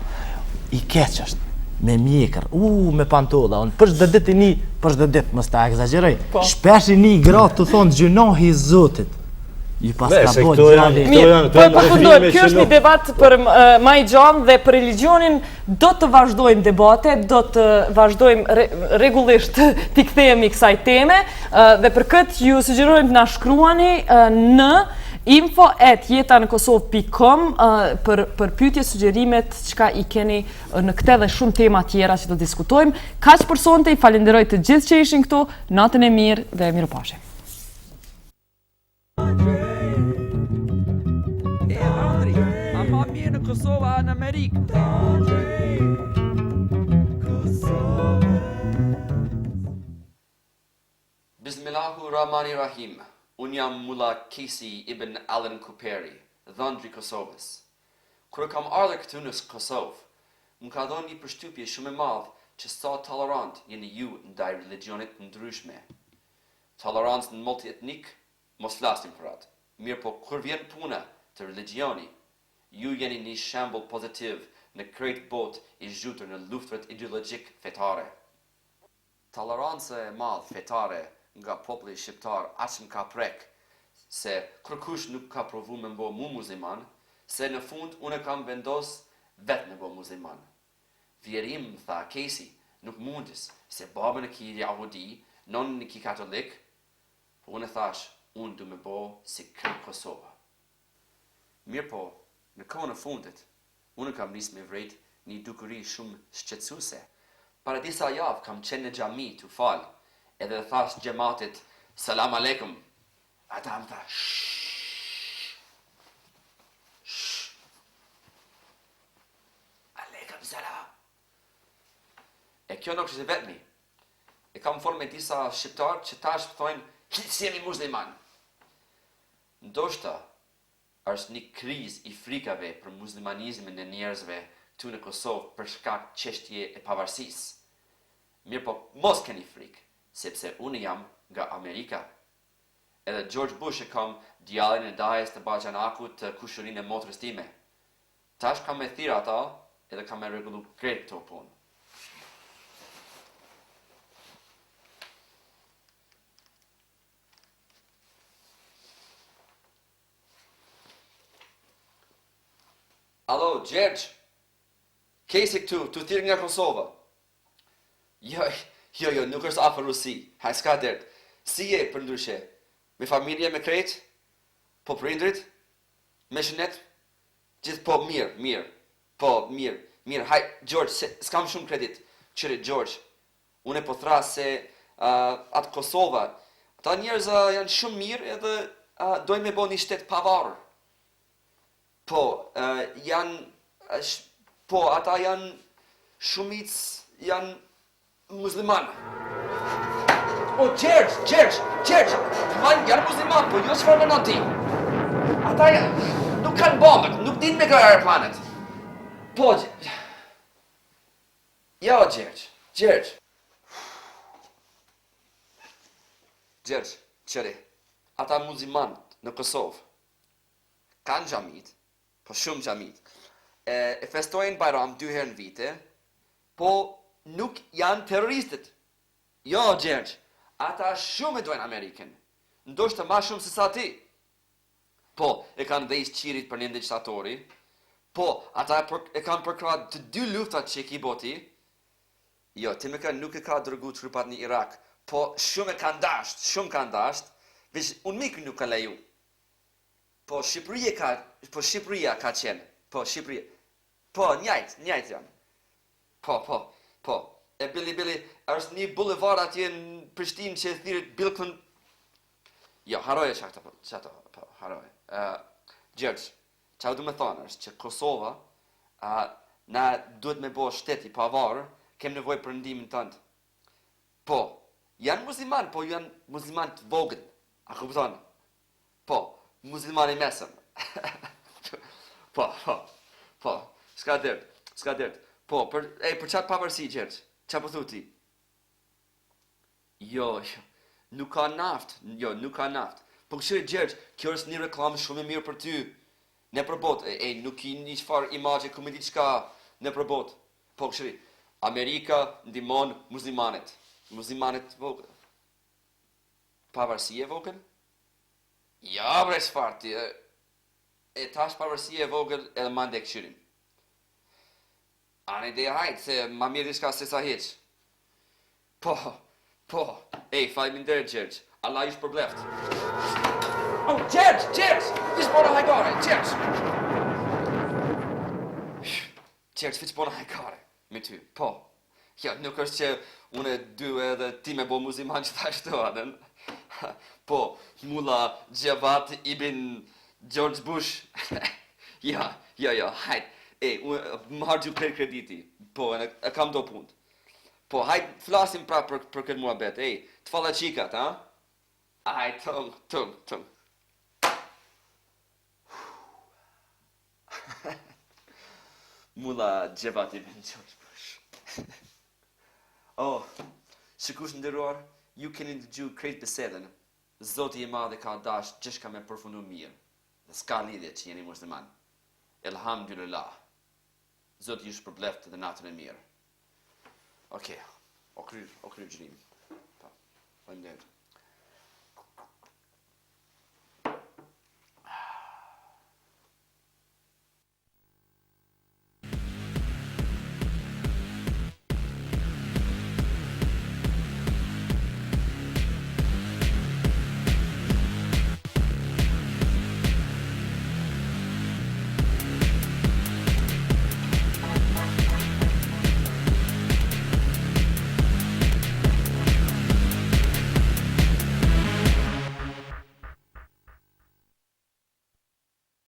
[SPEAKER 5] I keq është me mjekër, u, me pantolla, unë për çdo ditë i ni, për çdo ditë, mos ta ekzagjeroj. Po. Shpesh i ni gratë tu thonë gjynahi i Zotit. Ju paska bo djali.
[SPEAKER 1] Mirë, po e përfundojmë, kjo është një debat për ma i gjanë dhe për religionin do të vazhdojmë debate, do të vazhdojmë rregullisht t'i kthehemi kësaj teme dhe për këtë ju sugjerojmë të na shkruani në info at jetanëkosovë.com për, për pyetje, sugjerimet çka i keni në këtë dhe shumë tema tjera që do diskutojmë. Kaq për sonte, i falenderoj të gjithë që ishin këtu, natën e mirë dhe mirupafshim.
[SPEAKER 7] E Andri, a ma mirë në Kosovë a në Amerikë?
[SPEAKER 14] Bismillahu Rahmani Rahim, unë jam Mulla Casey ibn Allen Cooperi, dhëndri i Kosovës. Kur kam ardhur këtu në Kosovë, më ka dhënë një përshtypje shumë e madh që sa tolerant jeni ju ndaj religjionit të ndryshme. Tolerancë në multietnik mos flasim për atë, mirëpo kur vjen puna te religjioni, ju jeni një shembull pozitiv në krejt botë i zhytur në luftrat ideologjik fetare. Toleranca e madh fetare nga populli shqiptar aq më ka prek se kërkush nuk ka provu me m'bo mu musliman, se në fund unë kam vendos vet me bo musliman. Vjehrri im më tha Casey, nuk mundesh, se babën e ki jahudi, nonën e ki katolik, po unë thash, unë du me bo si krejt Kosova. Mirëpo, në kohën e fundit, unë kam nis me vrejt ni dukuri shumë shqetësuese. Para disa javë kam qenë në xhami tu fal, edhe thash xhematit Selam alejkum! Ata më tha shhh! Shhh! Alejkum selam. E kjo nuk është e vetmi. E kam folë me disa shqiptarë që tash më thonë hiç s'jemi musliman. Ndoshta është një krizë i frikave për muslimanizmin e njerëzve këtu në Kosovë për shkak çështje e pavarësisë. Mirëpo mos keni frikë, sepse unë jam nga Amerika. Edhe George Bush e kam djalin e dajës të baxhanakut të kushërinë e motrës time. Tash kam me thirr ata edhe kam me rregullu krejt këto punë. Alo, Gjergj! Casey këtu, tu thirr nga Kosova. Jo, jo, jo, nuk është afër Rusi. Haj, s'ka dert. Si je, përndryshe? Me familje, me krejt? Po prindrit? Me shënet? Gjithë po mirë, mirë. Po, mirë, mirë, haj, George, se s'kam shumë kredit. Qyre, George, une po thras se uh, atë Kosova, ata njerëz uh, janë shumë mirë edhe uh, dojnë me bo një shtet pavarur. Po, uh, janë, uh, po, ata janë shumicë, janë Musliman. O Gjergj, Gjergj, Gjergj, man janë musliman, po jo çfarë mendon ti? Ata janë, nuk kanë bombët, nuk dinë me grah aeroplanet. Po, Jo, Gjergj, Gjergj. Gjergj, qyre, ata musliman në Kosovë, kanë xhamit, po shumë xhamit, e, e festojnë Bajram dy herë në vite, Po nuk janë terroristët. Jo Gjergj, ata shumë e dojnë Amerikën. Ndoshta ma shumë se sa ti. Po, e kanë dhejs qirit për njëzet shtatori. Po, ata e, për, e kanë përkrah të dy luftat që i ki bo ti. Jo, TMK nuk e ka dërgu trupat në Irak, po shumë e kanë dasht, shumë kanë dasht, veç UNMIK nuk ka leju. Po Shqipëria ka, po Shqipëria ka qenë, po Shqipëria. Po, njajt, njajt janë. Po, po, po. E bili bili, është një bulevard atje në Prishtinë që thirret Bill Clinton. Jo, harroje që ato, që ato, po, harroje. Uh, Gjergj, ça du me thonë është që Kosova, uh, na duhet me bo shtet i pavarur, kem nevojë për ndihmën tënd. Po, janë musliman, po janë musliman të vogël. A kupton? Po, musliman i mesëm. po, po, po, s'ka dert, s'ka dert. Po, për, e, për qatë pavarësi, Gjergj, ça po thu ti? Jo, jo, nuk ka naft, jo, nuk ka naft. Po këshyre Gjergj, kjo është një reklamë shumë e mirë për ty. Nëpër botë, e, e nuk ki një çfarë imazhi ku me di çka nëpër botë. Po këshyre, Amerika ndihmon muslimanët. Muslimanët vogël. Pavarësi e vogël? Ja, bre, çfarë ti, e, e tash pavarësi e vogël edhe mandej këshyrim. Ani de hajt, se ma mirë diçka se sa hiç. Po, po, ej, faleminderit Gjergj, Allah ju shpërbleft. Oh, Gjergj, Gjergj, veç bona hajgare, Gjergj. Gjergj, veç bona hajgare, me ty, po. Jo, nuk është që unë du edhe ti me bo musliman që ta a din. Po, Mulla Xhevat ibn George Bush. Jo, jo, jo, hajt. E, unë më harxhu krejt krediti. Po, e, e kam do punë. Po, hajt, flasim pra për, për këtë muhabet. Ej, të fala qikat, ha? Hajt, tung, tung, tung. Mulla Xhevat ibn George Bush. oh, shikues të nderuar, ju keni dëgju krejt bisedën. Zoti i madh e ka dash gjithçka me përfundu mirë. Dhe s'ka lidhje që jeni musliman. Elhamdulillah. Zoti ju shpërbleft dhe natën e mirë. Okej, okay. o kry, o kry xhirimi. Po, faleminderit.